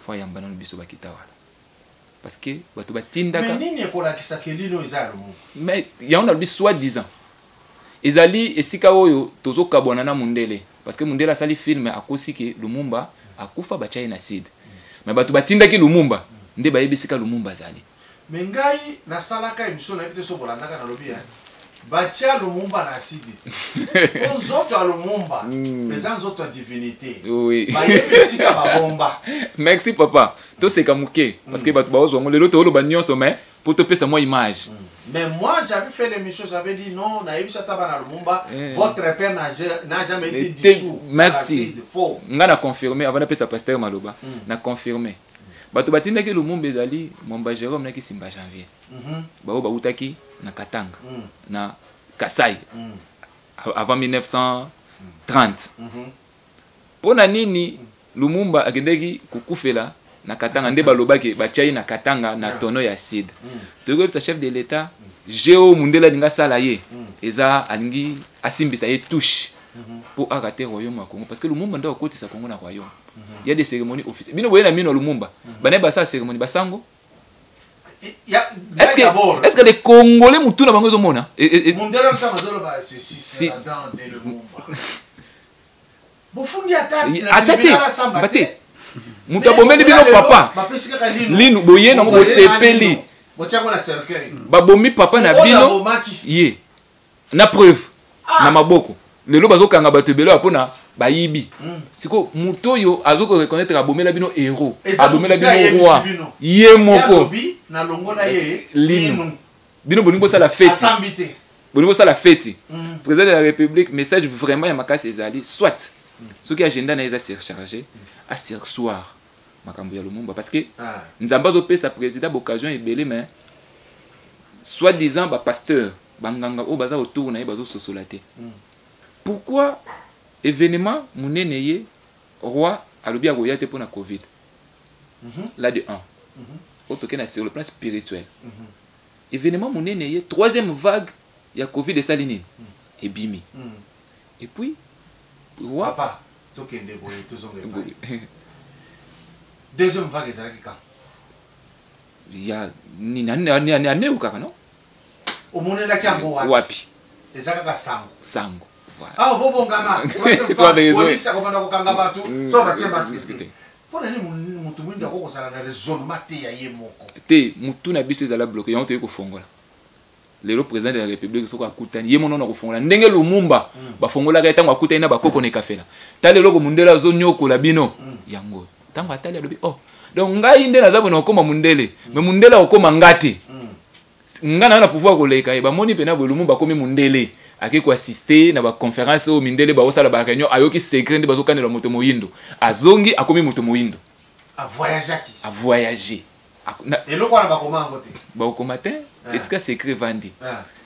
fo ayamba nano biso bakita wana, parce que bato batindaka. Mais nini ekolakisaka elino eza ya Lumumba? Mais yango nalobi soi-disant ezali esika oyo tozokabwana na mundele, parce que mundele asali film, akosi ke Lumumba akufa, batya ye na acide. Mais bato batindaki Lumumba nde bayebi esika Lumumba azali. Mais ngai nasalaka émission, nayebi te so bolandaka, nalobi batia Lumumba na acide po nzoto ya Lumumba eza nzoto ya divinité. Bayebi esika babomba. Merci papa. Toseka moke parce que bato baozwa yango lelo. Tooloba nyonso, mais mpo topesa mwa image. Mais moi, j'avais fait l'émission, j'avais dit non, nayebi ata bana Lumumba, votre père n'a jamais été dissous. Merci. Acide, faux. Nga na confirmé avant napesa pasteur maloba. Na confirmé, bato batindaki Lumumba ezali Mwamba Jérôme na Kisimba Janvier, bao bautaki na Katanga, na Kasai, avant 1930. Mpo na nini Lumumba akendaki kokufela na Katanga? Nde balobaki batia ye na Katanga na tono ya acide. Toyoki koyebisa chef de l'État geo mundele alingi asala ye, eza alingi asimbisa ye touche mpo arate royaume ya Congo, parce que Lumumba nde akotisa Congo na royaume. Il y a des cérémonies officielles. Bino boye na mino ya Lumumba, banaye basala cérémonie basango. Est-ce que, est-ce que les Congolais mutu na bango ezomona? Mundele ntango azoloba ceci, c'est la dent de Lumumba, bofundi ata na ata te. Tribunal asamba Ba te. te. Moto abomeli bino papa bapesi kaka lino. Lino, boye nango, bosepeli. Botiango na cercueil. Babomi papa na Oyo bino. abomaki. Ye na preuve na maboko. Lelo bazokanga bato ebele oyo mpona bayibi. Sikoyo moto oyo azokoreconnaître abomela bino héros, Eza abomela motu te bino ayebisi roi bino. ye moko. Alobi nalongola ye lino. lino. Bino bolingi bosala feti. Asambi te. Bolingi bosala feti. Président de la République, message vraiment ya makasi ezali: soit soki agenda na ye eza surchargé, asurseoir makambo ya Lumumba, parce que Nzambe azopesa président baoccasion ebele, mais soit disant bapasteur, banganga oyo baza autour na ye bazososola te. Pourquoi événement monene ye roi alobi akoya te mpona Covid là? De 1, oyo tokende sur le plan spirituel, événement monene ye, troisième vague ya Covid esali nini? Ebimi. Et puis roi Papa, tokende boye, tozonga epai. Deuxième vague ezalaki quand? Ya nini? Ane kaka, non? Omonelaki yango wapi? Wapi? Eza kaka sango. Sango, voilà. Awa bobongama, polisi akobanda kokanga bato so batie masque te. Mpo na nini motu mwindu ako kozala na raisonnement te ya ye moko? Te, mutu na biso ezala bloqué. Yango toyei kofongola lelo. Président de la République, soki akutani ye mono na kofongola ndenge Lumumba bafongolaka ye ntango akutani na bakoko na Ekafela, tala eloko mundele azonyokola bino. Yango ntango atali, alobi: "Oh, donc ngai nde naza boye, na kokóma mundele, mais mundele akokóma nga te. Nga na pouvoir koleka ye." Bamoni mpena boye, Lumumba akomi mundele, ake koassister na baconférence oyo mindele baosala, baréunion, ayoki secret nde bazokanela moto moyindo, azongi, akomi moto moyindo. Avoyageaki. Avoyage. Eloko wana bakoma yango te. Bakokoma te. Esika secret evandi.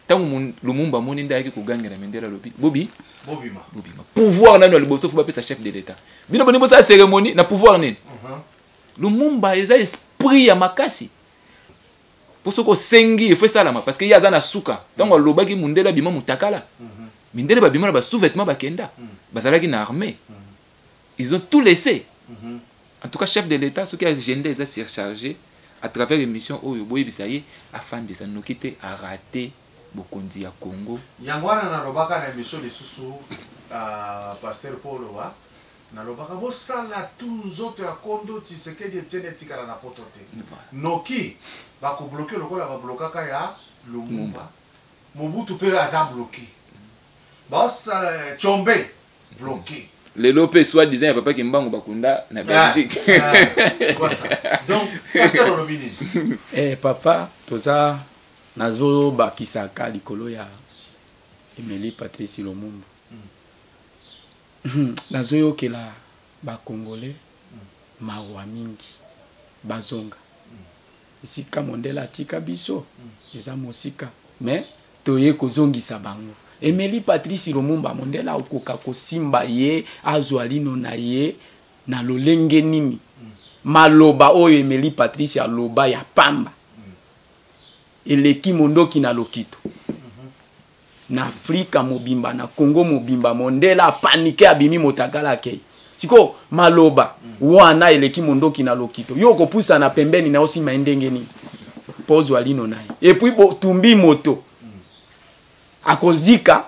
Ntango Lumumba amoni nde ayaki kogangela mindele, alobi: "Bobi, Bobima. bobima. Pouvoir nano ya liboso fo bapesa chef de l'État. Bino boningi bosala cérémonie na pouvoir nini?" Lumumba eza esprit ya makasi, mpo soki osengi efo esalama, parce que ye aza na suka. Ntango alobaki, mundele abima mutakala. Mindele babima na basous-vêtement, bakenda, bazalaki na armée, ils ont tout laissé. En tout cas, chef de l'État, soki agenda eza surchargé, à travers émission oyo boyebisa ye afandisa noki te arate bokonzi ya Congo. Yango wana nalobaka na émission lisusu, pasteur Paul wa nalobaka: bosala tu nzoto ya kondo Tshisekedi Etienne etikala na poto te, noki bakobloquer lokola bablokaka ya Lumumba. Mobutu mpe aza bloqué, baosala Tshombe bloqué. Lelo mpe soi disant ya papa Kimbangu bakunda na Belgique. Donc pasteur, olobi nini? Papa, toza nazobakisaka likolo ya Emery Patrice Lumumba. Nazoyokela Bakongole mawa mingi. Bazonga esika mondele atika biso, eza mosika, mais toye kozongisa bango. Emery Patrice Lumumba, mondele akoka kosimba ye, azwa lino na ye na lolenge nini? Maloba oyo Emery Patrice aloba ya pamba eleki mondoki na lokito na Afrika mobimba, na Congo mobimba. Mondele apaniquer, abimi motakala, akei. Sikoyo maloba wana eleki mondoki na lokito, yo okopusana pembeni na osima ye ndenge nini mpo ozwa lino na ye? Et puis botumbi moto, akozika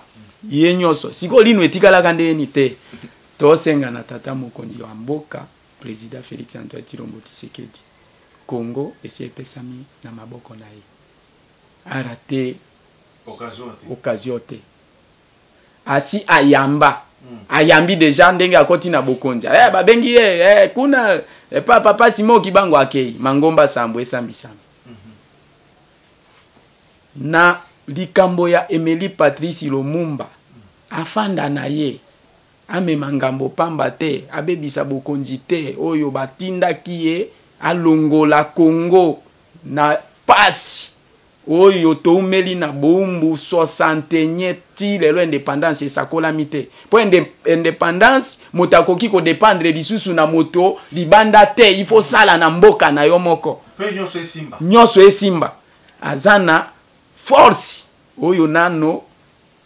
ye nyonso. Sikoyo lino etikalaka ndenge nini te? Tosenga na tata mokonzi wa mboka, président Félix Antoine Tshilombo Tshisekedi, Congo esi epesami na maboko na ye, arate Occasion te. Occasion te. Asi ayamba, ayambi déjà ndenge akoti na bokonzi. Babengi ye kuna papa Simon Kimbangu, akei mangomba sambo esambisama na likambo ya Emery Patrice Lumumba. Afanda na ye, amema ngambo pamba te, abebisa bokonzi te oyo batindaki ye alongola Congo na pasi oyo toumeli na boumbu 61 ti lelo. Indépendance esakolami te, mpo indépendance, moto akoki kodépendre lisusu na moto libanda te. Il faut sala na mboka na yo moko. Mpe nyonso esimba. Nyonso esimba. Aza na force oyo nano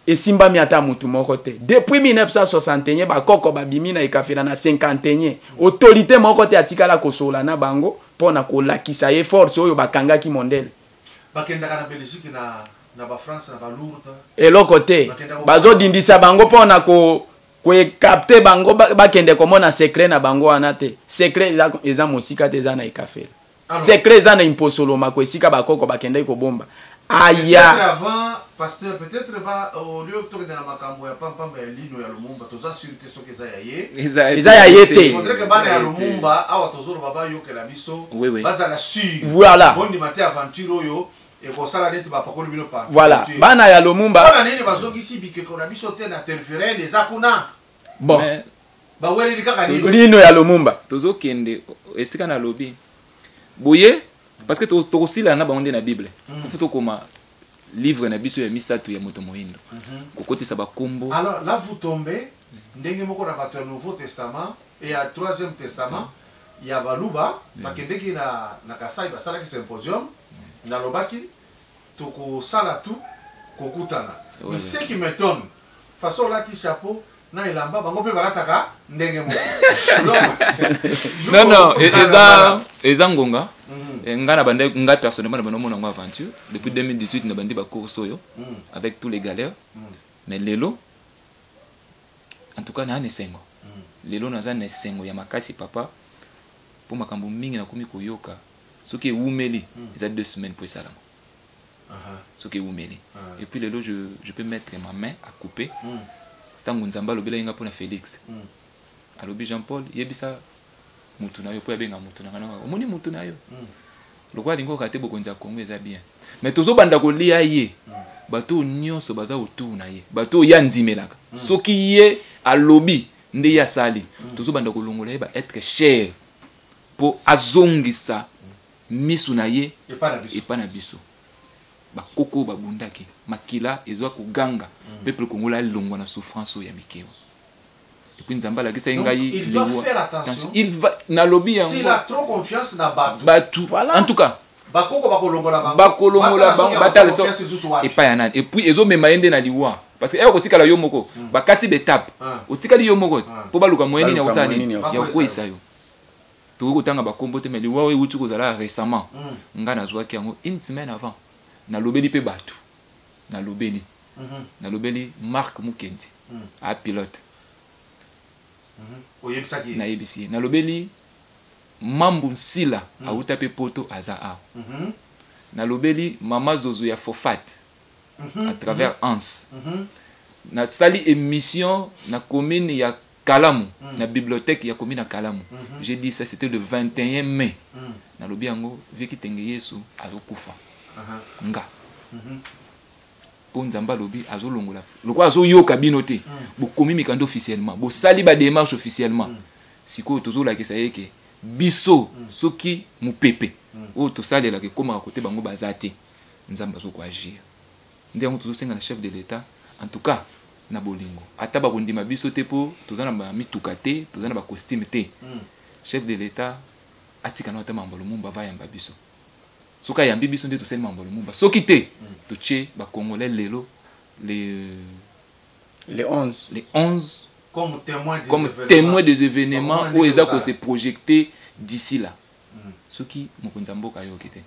esimbami ata motu moko te depuis 1961. Bakoko babimi na Ekafela na 51, autorité moko te atikala kosola na bango mpo na kolakisa ye force oyo bakangaki mondele. Bakendaka na Belgique, na bafrance, na balourdes. Eloko te. Bazodindisa bango mpo na koecapter bango, bakende komona secret na bango wana te. Secret eza mosika te, eza na Ekafela. Secret eza na Imposolomako, esika bakoko bakendaki kobomba. Aya. Peut-être avant, pasteur, peut-être ba au lieu tokende na makambo ya pampamba ya lino ya Lumumba, toza sûr te soki eza ya ye. Eza ya ye te. Il faudrait que bana ya Lumumba awa tozoloba bayokela biso. Oui, oui. Bazala sûr. Voilà. Bondima te aventure oyo ekosala neti bapakoli bino pa. Voilà, bana ya Lumumba. Mpona nini bazongisi bikeko na biso te na Tervuren? Eza kuna. Bon. Mais Baweleli kaka nini? Lino ya Lumumba. Tozokende esika nalobi boye, parce que tokosila na bango nde na Bible. Faut tokoma livre na biso ya misato ya moto moyindo, kokotisa bakombo. Alors là, vous tombez ndenge moko na bato ya Nouveau Testament et ya Troisième Testament ya Baluba. Bakendeki na Kasai, basalaki symposium. Nalobaki tokosala tu kokutana. Mais ce qui m'étonne, Façon olati chapeau na elamba, bango mpe balataka ndenge moko. Non, non, eza eza ngonga. Nga na banda, nga personnellement na banda omona yango aventure depuis 2018, na bandi bacourse oyo avec tous les galères. Mais lelo, en tout cas, naa na esengo. Lelo naza na esengo ya makasi, papa, mpo makambo mingi nakomi koyoka. Soki ewumeli, eza 2 semaines mpo esalama. Soki ewumeli. Et puis lelo, je peux mettre ma main à couper. Ntango Nzambe alobelaki nga mpona Félix, alobi: "Jean Paul, yebisa mutu na yo." Mpo abenga mutu na nga, omoni mutu na yo lokola alingi oyoka te. Bokonzi ya Congo eza bien, mais tozobanda kolia ye. Bato oyo nyonso baza autour na ye, bato oyo ye andimelaka, soki ye alobi nde ye asali, tozobanda kolongola ye baêtre cher mpo azongisa misu na ye epai na biso. Epai na biso. Bakoko oyo babundaki, makila ezwa koganga, peuple congolais alongwa na souffrance oyo ya mikewa. Et puis Nzambe alakisaki ngai. Il doit faire attention. Il va, nalobi yango. S'il a trop confiance na bato. Bato, en tout cas. Bakoko bakolongola bango. Bakolongola bango, batala so epai ya nani. Et puis ezomema ye nde na liwa, parce que eya kotikala yo moko. Bakati baétape, otikali yo moko mpo baluka moyen nini ya kosala nini, ya kokweyisa yo. Tokoki kotanga bakombo te, mais liwa oyo euti kozala récemment, nga nazwaki yango une semaine avant. Nalobeli mpe bato, nalobeli Mark Mukendi, a pilote. Oyebisaki? Nayebisi ye. Nalobeli Mambu Nsila, auta mpe Poto, aza awa. Nalobeli Mama Zozo ya Fofat à travers Hans. Nasali émission na commune ya Kalamu, na bibliothèque ya commune ya Kalamu. J'ai dit ça, c'était le 21 mai. Nalobi yango, vieux Kitenge Yesu azokufa. Nga mpo Nzambe alobi azolongola lokola azoyoka bino te. Bokomi mikanda officiellement, bosali badémarche officiellement. Sikoyo tozolakisa ye ke biso, soki mopepe oyo tosalelaka ekomaka kote bango baza te, Nzambe azokoagir. Nde yango tozosenga na chef de l'État, en tout cas na bolingo, ata bakondima biso te mpo toza na bamituka te, toza na bacostume te, chef de l'État atika na ata mambo Lumumba, avayamba biso. Soki ayambi biso, nde tosali mambo Lumumba. Soki te, totie bacongolais lelo le Le 11. Le 11. Comme témoin des comme événements. Témoin des événements Bakomona oyo eza ndenge kose projeter d'ici là. Soki mokonzi ya mboka ayoki te,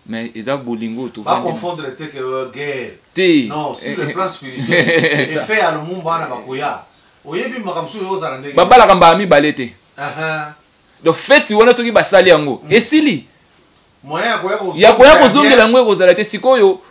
mais eza bolingo oyo tovandi. Baconfondre te ke guerre. Te. Non, sur le plan spirituel, effet ya Lumumba wana, bakoya, oyebi makambo mosusu ozala ndenge Babalaka mbala mibale te. Donc feti wana, soki basali yango, esili. Moyen ya koya Ya koya kozongela yango ekozala te. Sikoyo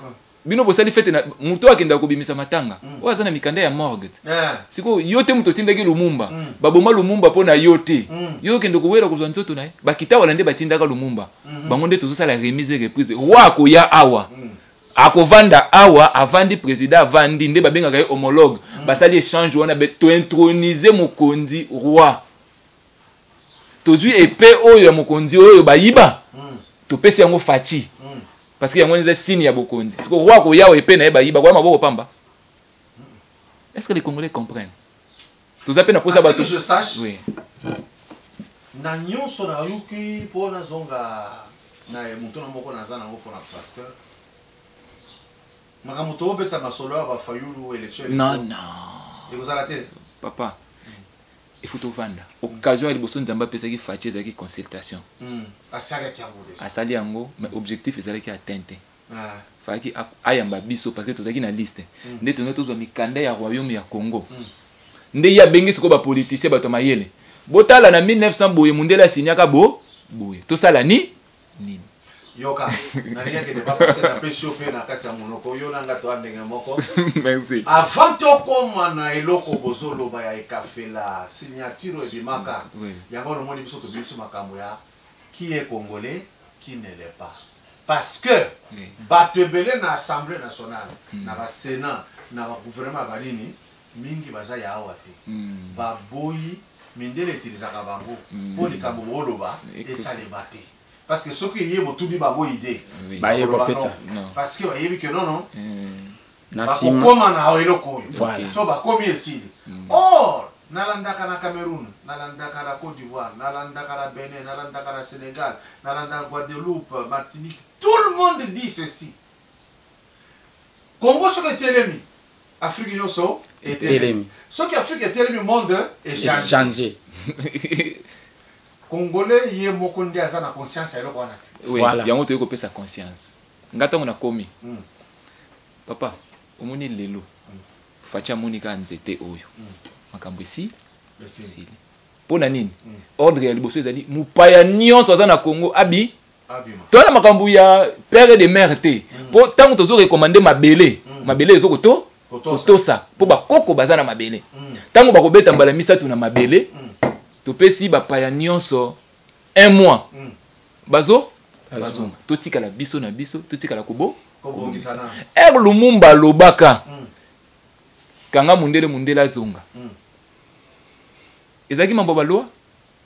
bino bosali fete na moto oyo akendaka kobimisa matanga, oyo aza na mikanda ya morgue te. Sikoyo yo te moto otindaki Lumumba, baboma Lumumba mpo na yo te. Yo okende kowela kozwa nzoto na ye. Bakita wala nde batindaka Lumumba, bango nde tozosala remise et reprise. Roi akoya awa, akovanda awa, avandi, président avandi, nde babengaka ye homologue. Basali échange wana, tointronize mokonzi roi, tozwi epe oyo ya mokonzi oyo bayiba, topesi yango Fatshi, parce que yango eza signe ya bokonzi. Siko roi akoyawa, epe na ye bayiba, koya maboko pamba. Est ce que les Congolais comprennent? Toza mpe na posa À ce bato que je sache, oui. na nyonso nayoki, mpo nazonga na moto na moko naza nango mpona pasteur, makambo toobeta masolo ya bafayulu, élection, Non, non. ekozala te. Papa, il faut tovanda. Occasion ya liboso Nzambe apesaki Fatshi ezalaki consultation. Asalaki yango déjà. Asali yango, mais objectif ezalaki atteint te. Ah. Fallaki ayamba biso parce que tozalaki na liste, nde toza tozwa mikanda ya royaume ya Congo. Nde ye abengi sikoyo bapoliticien, bato ya mayele: botala na 1900 boye, mundele asinyaka bo boye, tosala ni nini? Yoka, nalingi akende bapase, napesi yo mpe na kati ya monoko yo nanga toa ndenge moko. Merci. Avant tokóma na eloko bozoloba ya ekafela, signature oyo ebimaka, yango nomoni biso tobimisi makambo ya qui est congolais, qui ne l'est pas, parce que bato ebele na Assemblée nationale, na basénat, na bagouvernement ya banini mingi, baza ya awa te. Baboyi mindele etilisaka bango mpo likambo booloba esalema te, parce que soki eye botuni bango idée, Baye bakoloba kopesa. non. Non. Parce que bayebi ke nono Na nsima bakokóma na eloko oyo. Voilà. So bakomi, esili. Or nalandaka na Cameroun, nalandaka na Côte d'Ivoire, nalandaka na Benin, nalandaka na Sénégal, nalandaka Guadeloupe, Martinique, tout le monde dit ceci: Congo soki etelemi, Afrique nyonso. Etelemi. Soki Afrique etelemi, monde echange. Change. Congolais ye moko nde aza na conscience ya eloko wana te. Oui, Voilà. yango toyei kopesa conscience. Nga ntango nakomi, papa, omoni lelo Fatshi amoni kaka nzete oyo, makambo esi esili. Mpo na nini? Ordre ya liboso ezali mopaya nyonso aza na Congo abi Abima. Toza na makambo ya père et de mère te, mpo ntango tozorecommander mabele, mabele ezokoto Kotosa. Kotosa, mpo bakoko baza na mabele. Ntango bakobeta mbala misato na mabele, topesi bapaya nyonso un mois, bazo bazonga, totikala biso na biso, totikala kobo Kobongisana. Ere Lumumba alobaka, kanga mundele, mundele azonga. Ezalaki mambo ya baloi,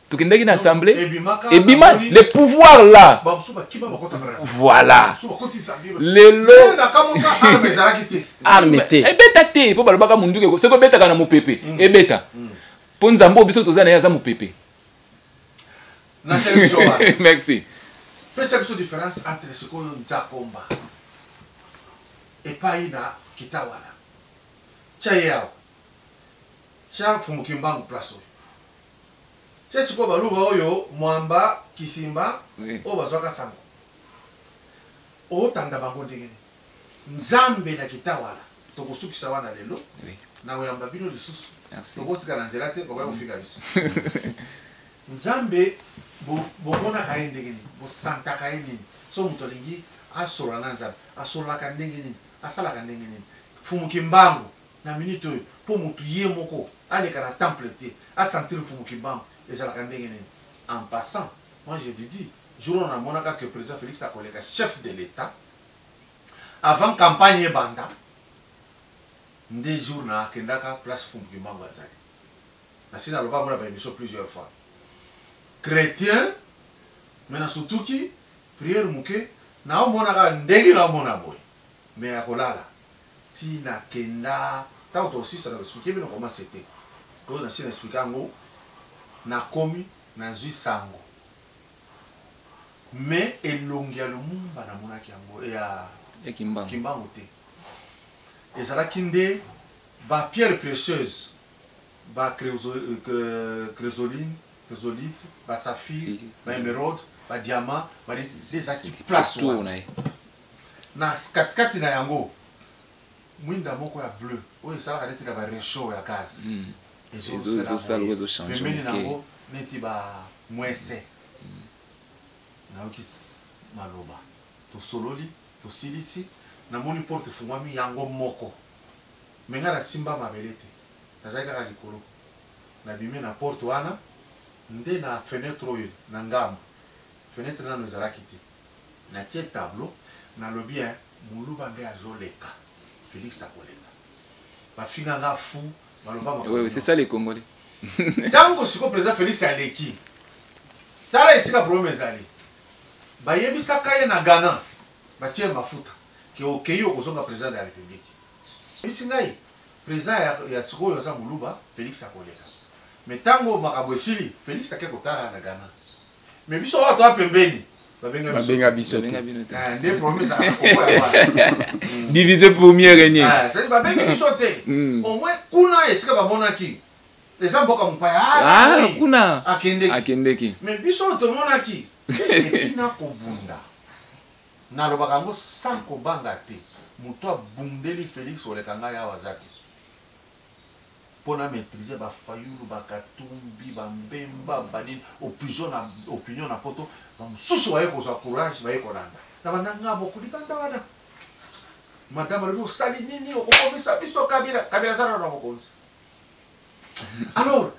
tokendaki na assemblée. Ebimaka. Ebima. Namoni- Le pouvoir là. Bamosusu bakima, bakota France. Voilà. Bamosusu bakoti Zambie. Lelo Nakamoka arme ezalaki te. Arme te. Ebeta te, mpo balobaka munduki soki obetaka na mopepe ebeta, mpo Nzambe oyo biso toza na ye aza mopepe. Na télévision wana. Merci. Pesa biso différence entre sikoyo Nzakomba epai na Kitawala. Tia ye awa, tia Mfumuki Mbangu place oyo, tia sikoyo baluba oyo Mwamba Kisimba oyo bazwaka sango, otanda bango ndenge nini? Nzambe na Kitawala, tokosukisa wana lelo. Na koyamba bino lisusu. Merci. Tokotika na nzela te, bakoya kofika biso. Nzambe bomonaka ye ndenge nini? Bosantaka ye nini? So moto alingi asolola na Nzambe, asololaka ndenge nini? Asalaka ndenge nini? Mfumuki Mbangu, na minute oyo, mpo motu ye moko aleka na temple te, asentir Mfumuki Mbangu, ezalaka ndenge nini? En passant, moi je vous dis, jour oyo namonaka que président Félix akoleka chef de l'État, avant campagne ebanda nde jour na akendaka place Mfumuki Mbangu azali. Nasi naloba yango na baémission plusieurs fois, chrétien, mais nasutuki prière moke, naomonaka ndenge naomona boye, mais ya kolala ti nakenda. Ntango tosisa na expliquer bino comment c'était. Oyo nasi na expliquer yango, nakomi, nazwi sango, mais elongi ya Lumumba namonaki yango ya Ya Kimbangu. Kimbangu te. Ezalaki nde bapierre précieuse, bachrysolite, basaphir, baémeraude, badiamant, nde ezalaki place Tour wana. Na ye. Na katikati na yango, mwinda moko ya bleu oyo esalaka neti na baréchaud ya gaz. Ezosala oyo ezochange Pembeni moke. nango neti bamwese. Nayoki maloba, tosololi, tosilisi, namoni porte efungwami yango moko, mais ngai nasimba mabele te, nazali kaka likolo. Nabimi na porte wana nde na fenêtre oyo na ngambo, fenêtre nano ezalaki te, natie tableau, nalobi hein, moluba nde azoleka, Félix akoleka. Bafinga nga fou, baloba makambo Oui, oui, c'est nyonso. ça les Congolais. Ntango sikoyo président Félix aleki, tala esika problème ezali. Bayebisaka ye na Ghana, batie ye mafuta ke okei, okozonga président de la République. Yebisi ngai président ya sikoyo aza moluba, Félix akoleka. Mais ntango makambo esili, Félix ake kotala na Ghana, mais biso awa toa pembeni, babenga biso. Babenga biso Babenga te. bino te. Ah, nde problème ezalaka na Congo ya wana. Diviser pour mieux régner. Ah, c'est-à-dire babengi biso te. Au moins kuna esika bamonaki eza mboka mopaya. Ah, oui. kuna. Akendeki. Akendeki. Mais biso oyo tomonaki et puis na kobunda, nalobaka yango sans kobanga te, moto abundeli Félix oleka ngai awa aza te, mpo na maîtrise baFayulu, baKatumbi, baMbemba, banini, opinion na opinion na poto. Bamosusu baye kozwa courage, baye kolanda na bandanga bokulibanda wana. Madame alobi: "Osali nini? Okokomisa biso Kabila." Kabila aza nano na mokonzi. Alors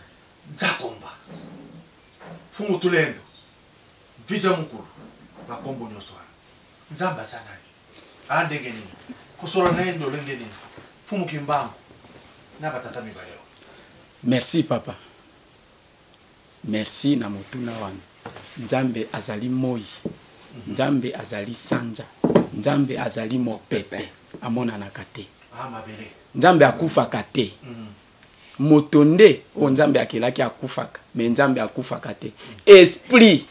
Nzakomba, Mfumu Tulendo, Mvija Mokulu, bakombo nyonso wana, Nzambe aza nani? Aa ndenge nini kosola na ye? Ndolenge nini Mfumu Kimbangu na batata mibale oyo? Merci papa, merci na motuna wana. Nzambe azali moi, Nzambe azali sanja, Nzambe azali mopepe, amonanaka te. Ah, mabele. Nzambe akufaka te. Moto nde oyo Nzambe akelaki akufaka, mais Nzambe akufaka te. Esprit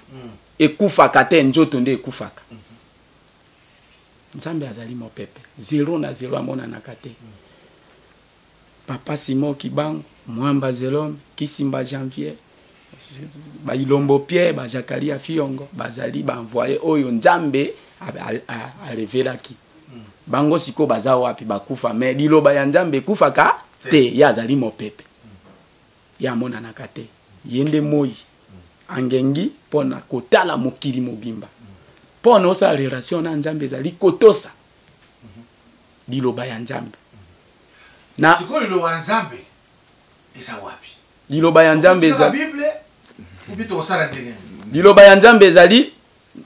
ekufaka te, nzoto nde ekufaka. Nzambe azali mopepe, zéro na zéro, amonanaka te. Papa Simon Kibangu, Mwamba Zelome, Kisimba Janvier, Bailombo Pierre, ba Jakalia Fiongo, bazali ba envoyé oyo Nzambe arevelaki. Bango siko baza wapi? Bakufa, mais liloba ya Nzambe ekufaka te. Ye azali mopepe, ye amonanaka te, ye nde moi angengi mpona kotala mokili mobimba. Mpona osala relation na Nzambe ezali kotosa liloba ya Nzambe. Na sikoyo liloba ya Nzambe eza wapi? Liloba ya Nzambe eza Bible ubi tokosala ndenge nini? Liloba ya Nzambe ezali,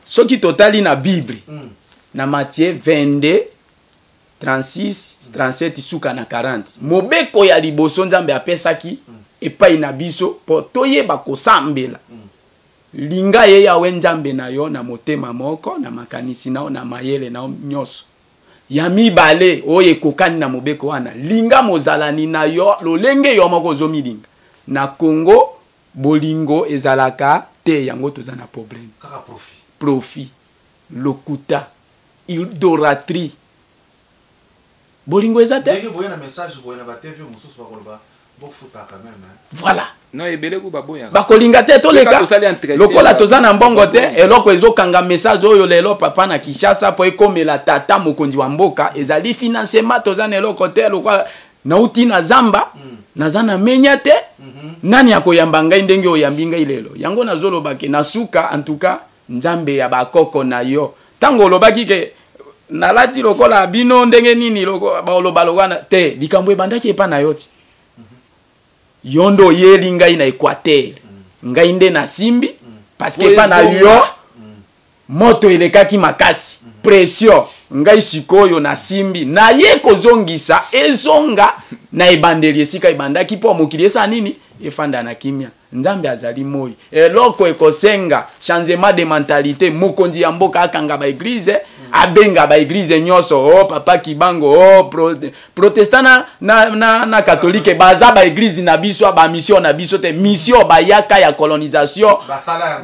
soki totali na Bible, na Matthieu 22 36 37 suka na 40, mobeko ya liboso Nzambe apesaki epai na biso mpo toyeba kosambela: linga ye Yawe Nzambe na yo na motema moko, na makanisi na yo, na mayele na yo nyonso. Ya mibale oyo ekokani na mobeko wana: linga mozalani na yo lolenge yo moko ozomilinga. Na Congo bolingo ezalaka te, yango toza na problème. Kaka profit. Profit, lokuta, idolâtrie, bolingo eza te. Ndenge boye na message boye na baTV mosusu bakoloba bofuta quand même, hein. Voilà. Non, ebele ku baboyaka. Bakolinga te toleka. Tosali entretien, lokola toza na mbongo te. Baboyi. Eloko ezokanga message oyo lelo, papa, na Kinshasa mpo ekomela tata mokonzi wa mboka ezali financement. Toza na eloko te. Lokola nauti na zamba, naza na menya te, nani akoyamba ngai ndenge oyambi ngai lelo? Yango nazoloba ke na suka, en tout cas, Nzambe ya bakoko na yo, ntango olobaki ke nalati lokola bino ndenge nini, baoloba lokola te, likambo ebandaki epa na yo ti yo nde oyeli ngai na Équateur, ngai nde nasimbi, parce que epa na yo moto elekaki makasi, pression. Ngai sikoyo nasimbi, naye kozongisa ezonga na ebandeli esika ebandaki, mpo mokili esala nini? Efanda na kimia. Nzambe azali moi. Eloko ekosenga changement de mentalité: mokonzi ya mboka akanga baéglise, abenga baéglise nyonso. O oh, papa Kibango, o oh, protestant na catholique, baza baéglise na biso, bamission na biso te. Mission bayaka ya colonisation,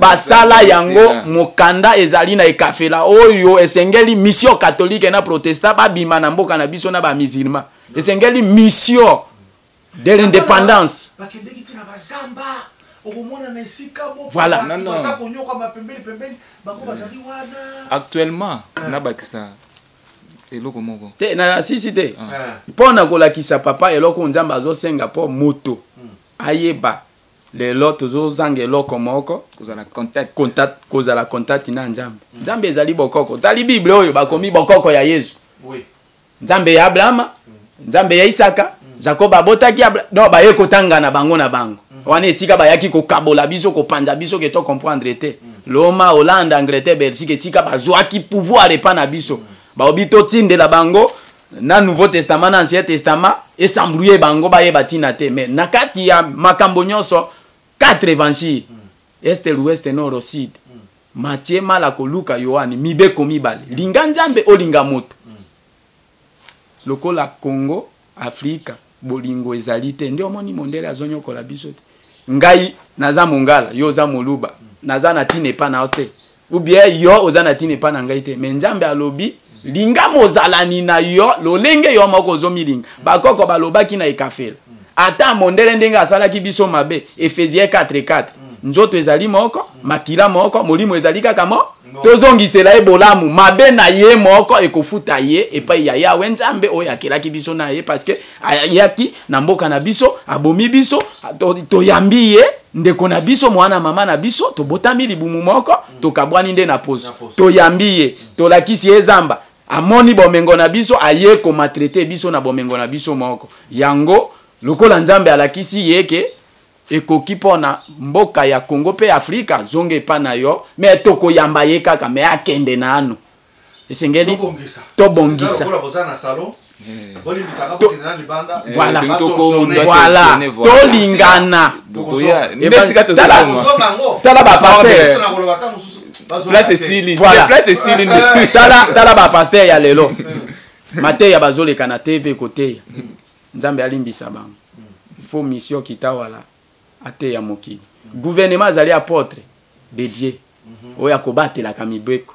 basala yango. Mokanda ezali na ekafela oyo esengeli mission catholique na protestant babima na mboka na biso na bamusulman. Esengeli mission de l'indépendance. Bakendeki ti na bazamba, okomona na esika moko Voilà. bato Non, non. baza konyokama pembeni pembeni, bango bazali wana. Actuellement nabakisa eloko moko. Te, na sisi te. Eh. Mpo na kolakisa, papa, eloko oyo Nzambe azosenga mpo moto ayeba lelo, tozozanga eloko moko: kozala contact. Contact, kozala contact na Nzambe. Nzambe ezali bokoko. Tali Bible oyo bakomi bokoko ya Yesu. Nzambe ya Abrahama, Nzambe ya Isaka, Jacob abotaki. Donc baye kotanga na bango na bango wana esika bayaki kokabola biso, kopanza biso ke to comprendre te. Loma, Hollande, Angleterre, Belgique, esika bazwaki pouvoir epa na biso, baobi totindela bango na Nouveau Testament na Ancien Testament, esambrouye bango, bayeba ntina te. Mais na kati ya makambo nyonso, quatre évangile, est, l'ouest, nord, sud, Matthieu, Malako, Luka, Yohane, mibeko mibale: linga Nzambe, olinga moto. Lokola Congo, Afrika, bolingo ezali te, nde omoni mondele azonyokola biso te. Ngai naza Mongala, yo oza Moluba, naza na ntina epa na yo te, ou bien yo oza na ntina epa na ngai te. Mais Nzambe alobi: linga mozalani na yo lolenge yo moko ozomilinga. Bakoko balobaki na ekafela, ata mondele ndenge asalaki biso mabe, Ephésiens 4:4, nzoto ezali moko, makila moko, molimo ezali kaka mo. Tozongisela ye bolamu, mabe na ye moko ekofuta ye epai ya Yawe Nzambe oyo akelaki biso na ye, parce que ayaki na mboka na biso, abomi biso, toyambi ye ndeko na biso, mwana mama na biso, tobotami libumu moko, tokabwani nde na poso. Toyambi ye, tolakisi ye zamba, amoni bomengo na biso, aye komaltraiter biso na bomengo na biso moko. Yango lokola Nzambe alakisi ye ke ekoki mpo na mboka ya Congo mpe Afrika, zonga epa na yo. Me tokoyamba ye kaka, me akende nanu, esengeli tobongisa. Tobongisa. Lokola boza na salon, bolimbisaka, bokende na libanda. Voilà. Voilà. Voilà, tolingana. Nde esika Tala. Kozonga yango. Tala bapasteur. Mosusu na koloba ata mosusu bazonga place te. esili. Voilà. Place esili nde. Tala, tala bapasteur ya lelo, mateya bazoleka na TV koteya. Nzambe alimbisa bango. Faut mission Kitawala ateya mokili. Gouvernement azali apôtre de Dieu oyo akobatelaka mibeko.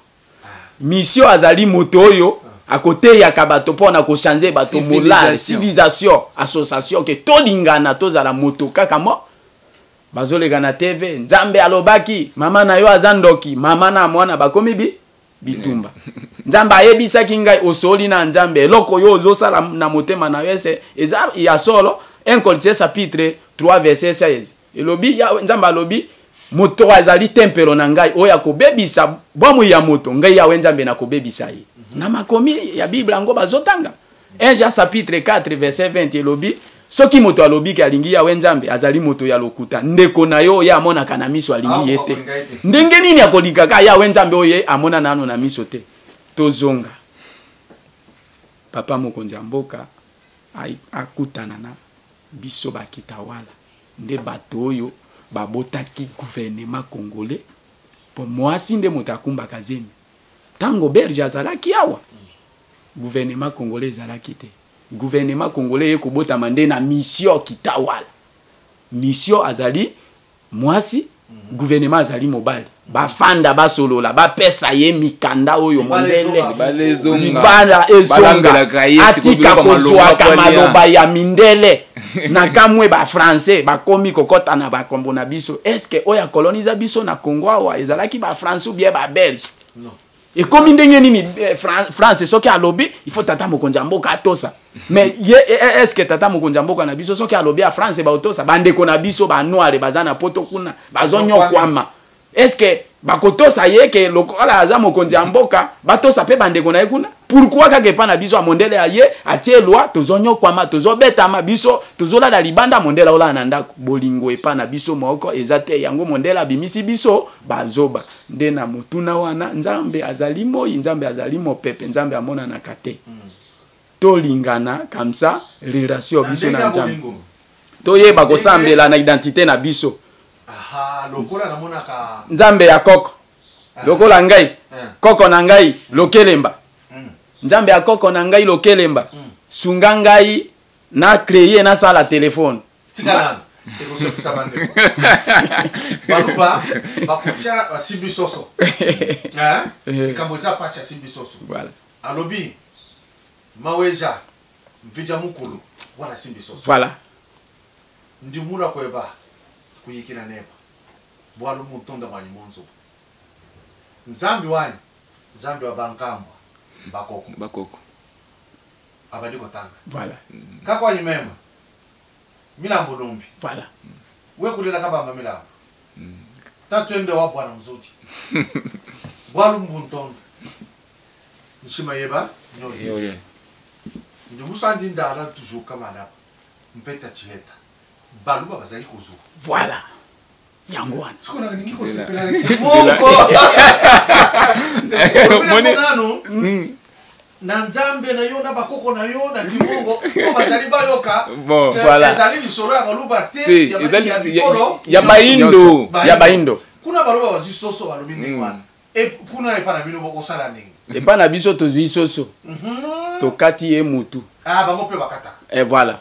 Mission azali moto oyo Akoteyaka bato mpo na kochange bato molal, civilisation, association ke tolingana, tozala moto kaka mo. Bazoleka na TV, Nzambe alobaki mama na yo aza ndoki, mama na mwana bakomi bi bitumba. Nzambe ayebisaki ngai, osoli na Nzambe, eloko oyo ozosala na motema na yo ese eza ya solo. 1 Corinthiens chapitre 3 verset 16 elobi, ya, Nzambe alobi moto azali tempelo na ngai, oyo akobebisa bomoi ya moto, ngai Yawe Nzambe nakobebisa ye. Na makomi ya Bible yango bazotanga. 1 Jean chapitre 4 verset 20 elobi, soki moto alobi ke alingi Yawe Nzambe, azali moto ya lokuta. Ndeko na yo oyo amonaka na miso alingi ye te, ndenge nini akolingaka Yawe Nzambe oyo amona nano na miso te? Tozonga. Papa mokonzi ya mboka akutana na biso bakitawala, nde bato oyo babotaki gouvernement congolais, po mwasi nde moto akumbaka zemi. Tango Belge azalaki awa, gouvernement congolais ezalaki te. Gouvernement congolais ye kobotama nde na mission kitawala. Mission azali mwasi, gouvernement azali mobali. Bafanda, basolola, bapesa ye mikanda oyo mondele, libala ezonga, atika kozwaka maloba ya mindele. Na kamwe bafrançais bakomi kokɔta na bakombo na biso. Est-ce oyo akoloniza biso na Congo awa ezalaki bafrançais ou bien babelge? Ekomi ndenge nini? France soki alobi, il faut tata mokonzi ya mboka atosa. Mais ye, est ce que tata mokonzi ya mboka na biso soki alobi ya France baotosa? Bandeko na biso banoire baza na poto kuna bazonyokwama, est ce que bakotosa ye ke lokola aza mokonzi ya mboka batosa mpe bandeko na ye kuna? Pourquoi kaka epa na biso ya mondele ya ye atie loi, tozonyokwama, tozobetama, biso tozolala libanda, mondele aolala na ndako? Bolingo epa na biso moko eza te. Yango mondele abimisi biso bazoba. Nde na motuna wana, Nzambe azali moi, Nzambe azali mopepe, Nzambe amonanaka te. Tolingana comme ça, relation biso na Nzambe, toyeba kosambela na identité na biso. Nzambe ya koko, lokola ngai koko na ngai Lokelemba, Nzambe ya koko na ngai Lokelemba, sunga ngai na créer, nasala telefone. Ekosepisa bandeko baluba bakotya basimbi soso. Likambo eza mpasi, asimbi soso, alobi maweja mvidya mukulu wana asimbi soso. Ndimula kweba kuyikila neba bwalu muntonda mwanyi munzubu Nzambi wanyi, Nzambi wa bankambwa bakoko. Bakoko. Abandi kotanga. Kaka wanyi mema milambo numbi. Wekulela kabamba milambo tatwembe wa bwana mzudi bwalu mbuntonda nshima yeba nyoye ndimusandi ndala toujours kamana mpeta chiheta baluba bazali kozwa. Voilà, yango wana. Sikoyo nalingi kosepela moko nanu na Nzambe na yo, na bakoko na yo, na kimongo po bazali bayoka. Ezali lisolo ya baluba te, ya bikolo ya baindo. Ya baindo. Kuna baluba bazwi soso, balobi ndenge wana. E kuna epa na bino bokosala ndenge? Epa na biso tozwi soso, tokati ye mutu. Ah, bango mpe bakataka. E voilà,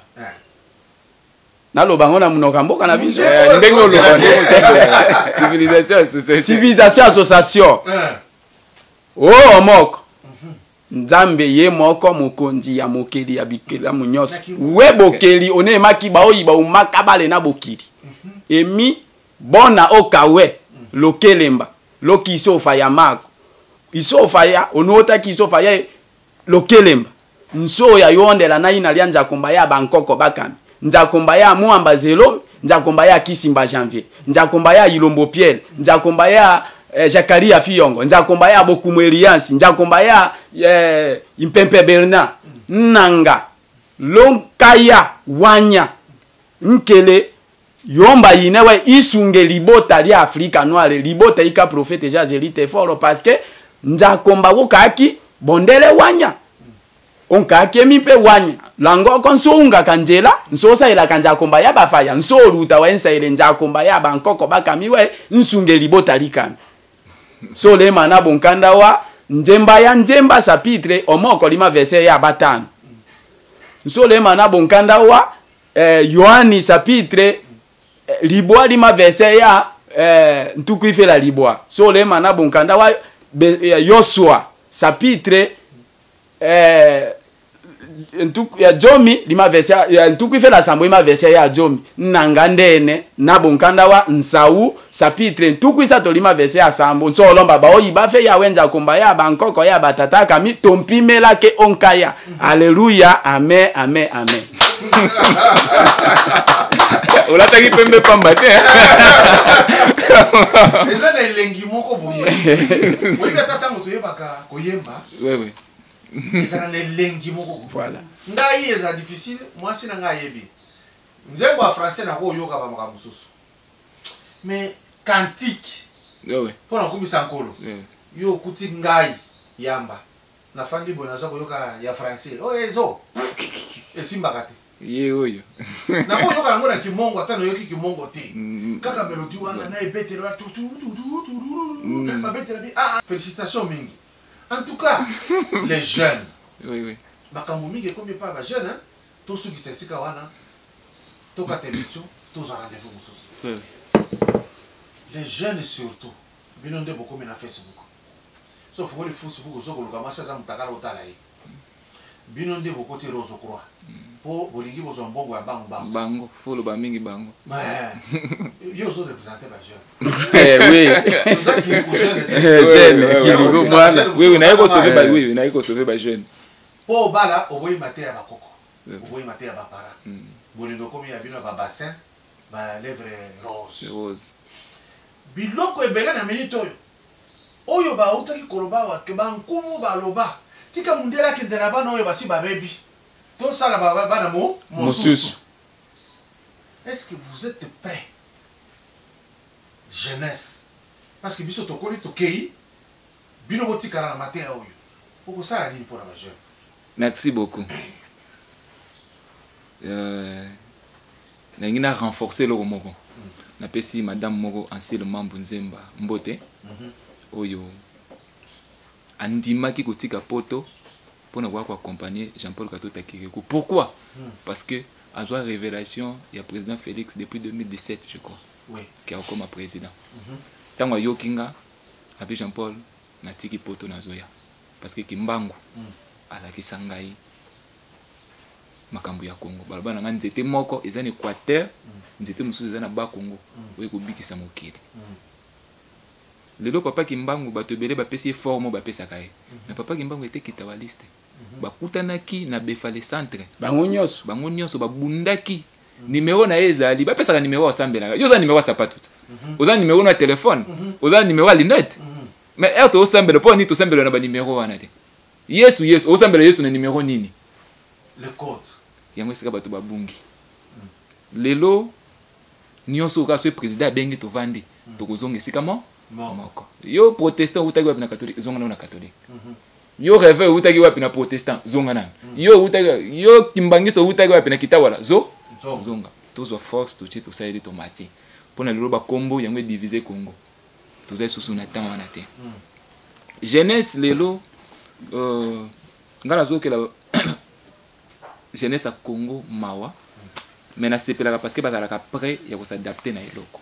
naloba ngo na monoko ya mboka na biso. Ndenge oloba, civilisation association. Civilisation association. O moko Nzambe ye moko mokonzi ya mokeli ya bikelamu nyonso, we bokeli oneyemaki baoyi baumaka bale na bokili emi bona okawe lokelemba loki isofa ya mako isofa ya onuotaki isofa ya lokelemba nso ya yondela na ina lia nzakomba ya bankoko bakami nzakomba ya muamba zelomi nzakomba ya kisimba janvier nzakomba ya ilombo pierre nzakomba ya jakaria fiyongo nzakomba ya bokumu eliansi nzakomba ya impempe bernard nanga lonkaya wanya nkele yomba yinewe isunge libota lia Afrika noire, libota ika prophète Jean fort, parce que nzakomba wokaki bondele wanya onkaki mpe wanya langoko nso ungaka nzela nso osalelaka nzakomba ya bafaya nso oluta waensaele nzakomba ya bankoko bakami we nsunge libota likami so olema na bonkanda wa nzemba ya nzemba chapitre omoko lima verset ya batano nso olema na bonkanda wa Yohani chapitre libwa lima verset ya ntuku ifela libwa so olema na bonkanda wa Yosua chapitre. Ya jomi lima verse ya 27 ima verse ya jomi nanga ndene na bonkanda wa nsau chapitre 30 lima verse ya sambo nsolomba baoyi bafe ya wenza komba ya bankoko ya batata kami tompimelake onkaya. Alleluya, amen, amen, amen. Olataki pembe pamba te. Eza na elengi moko boye. Oyebi, ata ntango toyebaka koyemba, ezala na elengi moko boye. Voilà. Ngai eza difficile, mwasi na ngai ayebi nzembo ya français, nakoyoka bamakambo mosusu, mais cantique mpo na kokumisa Nkolo, yo okuti ngai yamba nafandi boye, naza koyoka ya français oyo ezo esimbaka te. Ye oyo. Nakoyoka yango na kimongo, ata nayoki kimongo te, kaka mélodie wana na ebetelo ya babetela bi. Ah, félicitation mingi en tout cas, les jeunes. oui oui Makambo mingi ekomi epai ya bajeune, hein? Tosukisa esika wana, tokata émission, tozwa rendez-vous mosusu. Les jeunes surtout, bino nde bokomi na Facebook. So ofungoli Facebook, ozo koluka mwasi aza motakala, otala ye. Bino nde bokoti Rose Croix mpo bolingi bozwa mbongo ya bango bango. Bango fo loba mingi bango. Yo ozo représente bajeune. Oui. Oza Kiriku jeune te. Jeune. Kiriku mwana. Oui, naye kosauve ba, oui, naye kosauve bajeune. Mpo obala, oboyi mateya ya bakoko, oboyi mateya ya bapara, bolingo ekomi ya bino ya babassin, balèvre rose. Rose. Biloko ebele na minute oyo, oyo bautaki koloba awa ke bankumu baloba tika mundele akende na bana oyo basi babebi, tosala bana mosusu. Mosusu. Est-ce que vous êtes prêts, jeunesse? Parce que biso tokoli, tokei, bino botikala na mateya oyo. Okosala nini mpona bajeune? Merci beaucoup. Nalingi na renforcer eloko moko. Napesi madame moko Ansile Mambu Nzemba mbote, oyo andimaki kotika poto mpona koya koaccompagner Jean-Paul Katota Kirikou. Pourquoi? Parce que azwa révélation ya président Félix depuis 2017, je crois, ke akoma président. Ntango ayoki nga abi Jean-Paul, natiki poto, nazoya, parce que Kimbangu alakisa ngai makambo ya Congo. Baloba na nga nzete moko eza na Équateur, nzete mosusu eza na Bakongo, oyo ekobikisa mokili. Lelo papa Kimbangu, bato ebele bapesi ye forme oyo bapesaka ye, mais papa Kimbangu ete kitawaliste. Bakutanaki na Befale centre. Bango nyonso. Bango nyonso babundaki. Nimero na ye ezali, bapesaka nimero asambelaka. Yo oza nimero ya sapatu te, oza nimero na telefone, oza nimero ya lunette, mais heure toosambela, mpo nini tosambela na banimero wana te? Yesu, Yesu, osambela Yesu na nimero nini? Le code. Yango esika bato babungi lelo nyonso. Kaka soki président abengi, tovandi, tokozonga esika mo moko. Yo protestant outaki wapi na catholique? Zonga nano na catholique. Yo réveil outaki wapi na protestant? Zonga nano. Yo outaki, yo kimbangiste outaki wapi na kitawala? Zo zonga. Tozwa force, totie, tosaleli, tomati mpona lelo bakombo yango edivise Congo. Toza lisusu na temps wana te. Jeunesse lelo, nga nazokela jeunesse ya Congo mawa, mais nasepelaka parce que bazalaka prêt ya kos'adapter na eloko.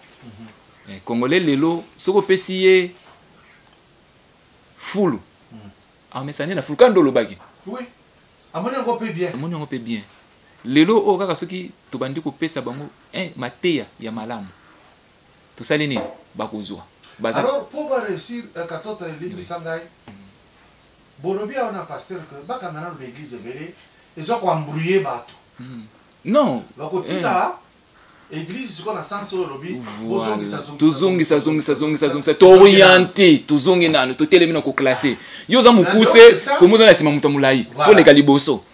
Congolais lelo, soki opesi ye fulu, amesani na fulu. Kaka nde olobaki. Oui, amoni yango mpe bien. Amoni yango mpe bien. Lelo oyo kaka soki tobandi kopesa bango mateya ya malamu, tosali nini, bakozwa. Baza Alors, mpo baréussir, Katota, elimbisa ngai, bolobi awa na pasteur ke bakanga nano baeglise ebele eza koembrouiller bato. Non. Bakotika église sikoyo na sens oyo olobi, bozongisa. Tozongisa, zongisa, zongisa, zongisa, tooriente, tozongi nano, totelemi na koclasser. Yo oza mokuse, komi oza na nsima moto ya molai, fo leka liboso,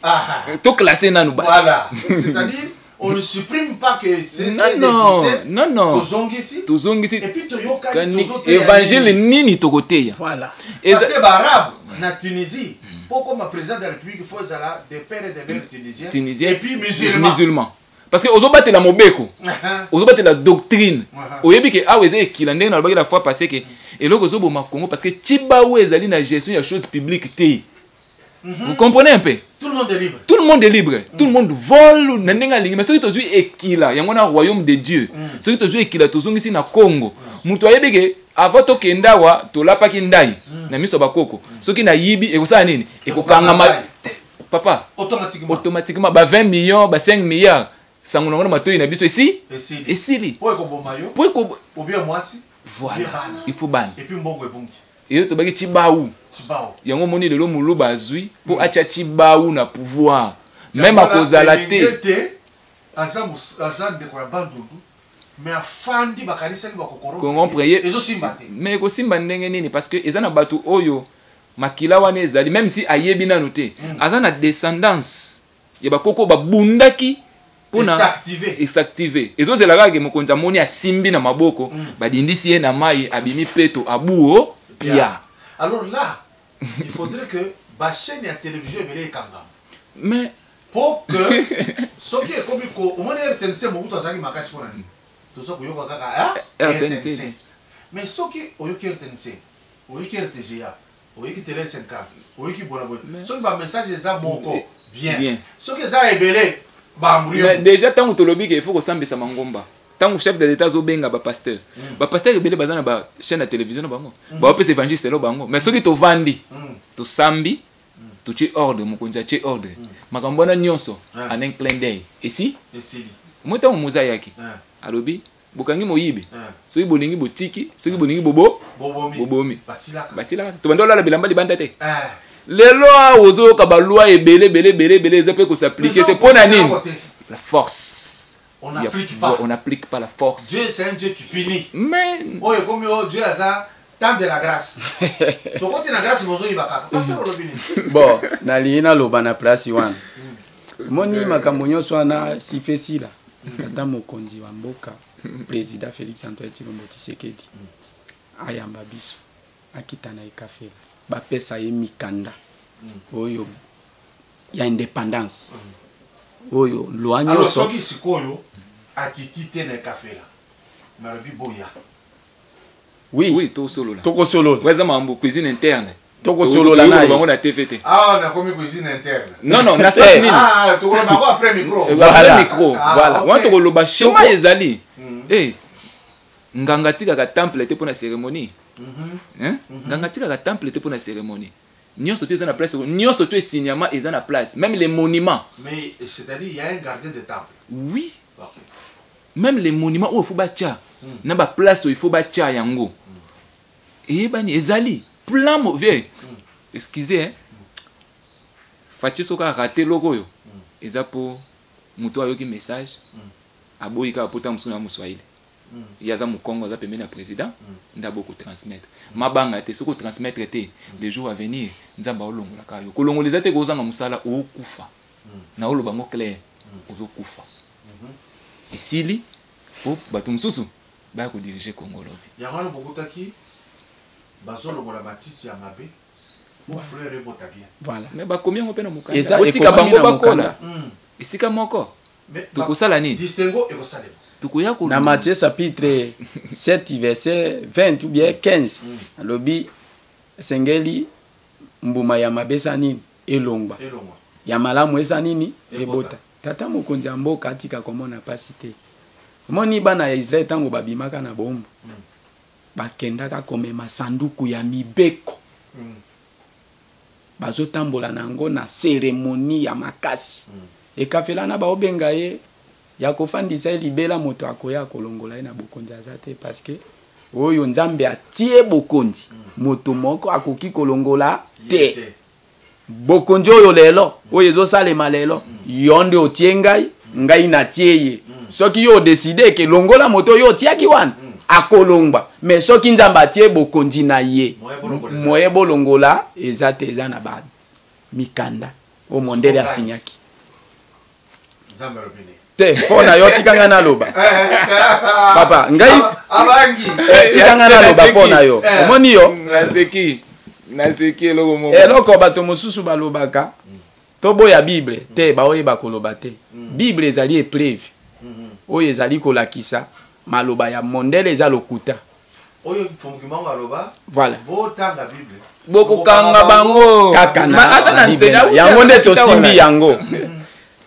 toclasser nanu. Ba Voilà, c'est-à-dire on ne supprime pas que c'est Non, non, non, non. Tozongisi. Tozongisi. Et puis toyokani. Évangile nini tokoteya? Voilà. Parce que baarabe na Tunisie, mpo comme président de la République, il faut ezala des pères et des mères tunisiens. Tunisien. Et puis musulman. Musulman, parce que ozobatela mobeko, ozobatela doctrine. Oyebi ke awa eza ekila. Ndenge nalobaki la fois passé ke eloko ezoboma Congo, parce que Tshibawu ezali na gestion ya chose publique te. Vous comprenez un peu? Tout le monde est libre. Tout le monde est libre, tout le monde vole na ndenge alingi. Mais soki tozwi ekila yango na royaume de Dieu, soki tozwi ekila, tozongisi na Congo, moto ayebi ke avant tokende awa, tolapaki ndai na miso ya bakoko, soki nayibi ekosala nini? Ekokangama. Papa, automatiquement, automatiquement ba 20 millions, ba 5 milliards, sango nango na matoi na biso esi esili. Esili. Po ekoboma yo. Po eko ou bien mwasi. Voilà. Bien bana. Il faut bana. Et puis mbongo ebungi. Eyo tobaki Tshibau. Tshibau. Yango moni lelo muluba azwi po atia Tshibau na pouvoir. Même akozala te. Te. Aza aza ndeko ya Bandundu. Mais afandi bakanisaki bakokoro. Corrompre ye. Ezosimba te. Mais ekosimba ndenge nini? Parce que eza na bato oyo makila wana ezali, même si ayebi nanu te. Aza na descendance ya bakoko babundaki mpona Esactiver. esactiver. Ezozela kaka ke mokonzi amoni asimbi na maboko, badindisi ye na mai, abimi peto, abuo pia. Alors là, il faudrait que ba chaîne ya télévision ebele ekangama. Mais pour que soki ekomi ko omoni RTNC Mobutu azalaki makasi mpona nini? Toza koyoka kaka, hein? RTNC. RTNC. Mais soki oyoki RTNC, oyoki RTGA, oyoki Télé 50, oyoki bona boye. Soki ba message eza moko, bien. Bien. Soki eza ebele, ba embrouille. Mais déjà tango tolobi ke il faut kosambisa mangomba. Tango chef de l'État azobenga ba pasteur. Ba pasteur ebele baza na ba chaîne ya télévision na bango. Ba opesa évangile selo bango. Mais soki tovandi, tosambi, totie ordre, mokonzi atie ordre. Makambo wana nyonso, en un clin d'œil. Et si? Esili. Moi tango Moza ayaki, alobi, bokangi moyibi. Soki bolingi botiki, soki bolingi bobo, Bobomi. Bobomi. Basilaka. Basilaka. Tobandi olala bilamba libanda te. Lelo awa ozoyoka ba loi ebele, ebele, ebele, ebele, eza mpe kos'appliquer te. Mais Mpo na eza nini? kote. La force. On Il y a n'applique pas. On n'applique pas la force. Dieu, c'est un Dieu qui punit. Mais Oyo ekomi oyo, Dieu aza temps de la grâce. Tokoti na grâce, bozoyiba kaka. Pasteur olobi nini? Bon, nalingi naloba na place wana. Moni makambo nyonso wana sifesila. Tata mokonzi wa mboka, président Félix Antoine Tshilombo Tshisekedi, ayamba biso, akita na ekafela, bapesa ye mikanda oyo ya indépendance, oyo loi Alors, nyonso. soki sikoyo akiti te na ekafela, nalobi boya. Oui, Oui, tosolola. Tokosolola. Ouais, eza makambo cuisine interne. Tokosolola na ye. Bango na TV te. Ah, nakomi cuisine interne. Non, non, na sens Eh. nini? Ah, tokoloba bango après micro. Après Voilà. micro. Ah, Voilà. ok. Wana tokoloba schéma ezali. Eh, nganga tikaka temple te mpona cérémonie. Hein? Nganga tikaka temple te mpona cérémonie. Nyonso to eza na place, nyonso to esignama eza na place, même les monuments. Mais c'est-à-dire il y a un gardien de temple. Oui. Ok. Même les monuments oyo il faut batia na ba place oyo il faut batia yango. Eyebani ezali plan mauvais. Excusez, hein. Fatshi soki araté loko oyo, eza po moto ayoki message, aboyi kaka po ta mosusu na moswahili. Ye aza mokongo, aza pembeni ya président, nde aboyi kotransmettre. Mabanga te, soki otransmettre te, les jours à venir, Nzambe aolongolaka yo. Kolongola eza te kozanga mosala, okokufa. Na oloba ngo clair, ozokufa. Esili, po bato mosusu baya kodirige Congo lobi. Yango wana bokutaki bazolongola matiti ya mabe, po fleur ebota bien. Voilà. Mais bakomi yango mpe na mokanda. Eza Botika ekomami bango na bakola. mokanda. Esika moko. Mais Tokosala nini? Distingo ekosalema. Tokoya kolongola. Na Matthieu chapitre 7 verset 20 ou bien 15, alobi esengeli mbuma ya mabe esa nini? Elongwa. Elongwa. Ya malamu esa nini? Ebota. Ebota. Tata mokonzi ya mboka atika komona pasi te. Omoni bana ya Israël ntango babimaka na bombo, bakendaka komema sanduku ya mibeko. Bazotambola nango na cérémonie ya makasi. Ekafela na baobenga ye ya kofandisa ye libela, moto akoya kolongola ye na bokonzi aza te, parce que oyo Nzambe atie bokonzi, moto moko akoki kolongola Ye te. Bokonzi oyo lelo, oyo ezosalema lelo, yo nde otie ngai, ngai natie ye. Soki yo odeside ke longola moto oyo otiaki wana, akolongwa. Mais soki Nzambe atie bokonzi na ye, Moye bolongola eza te. moye bolongola eza te, eza na ba mikanda oyo mondele asinyaki. Nzambe alobi nini? Te, mpo na yo tika ngai naloba. Papa, ngai Abangi. Tika ngai naloba mpo na yo. Omoni yo? Naseki. Naseki eloko moko. Eloko bato mosusu balobaka, toboya Bible te, baoyeba koloba te. Bible ezali épreuve oyo ezali kolakisa maloba ya mondele eza lokuta. Oyo Mfumu aloba, Voilà. botanga Bible. Bokokanga bango. Kaka na Ma, ata na Bible nzela, na- yango nde ata tosimbi wana. yango.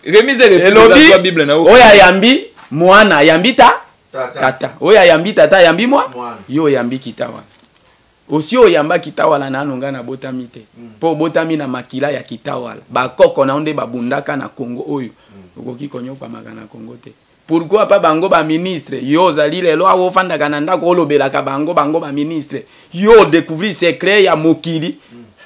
Remise et reprise Elobi, la Bible na yo. oyo ayambi mwana ayambi ta Tata. tata, oyo ayambi tata ayambi mwa Mwana. yo oyambi kita wana. Osi oyamba kitawala nanu nga nabotami te. Po obotami na makila ya kitawala. Bakoko na yo nde babundaka na Congo oyo. Okoki konyokwamaka na Congo te. Pourquoi pas bango ba ministre? Yo ozali lelo awa ofandaka na ndako olobelaka bango, bango ba ministre. Yo odecouvrir secret ya mokili.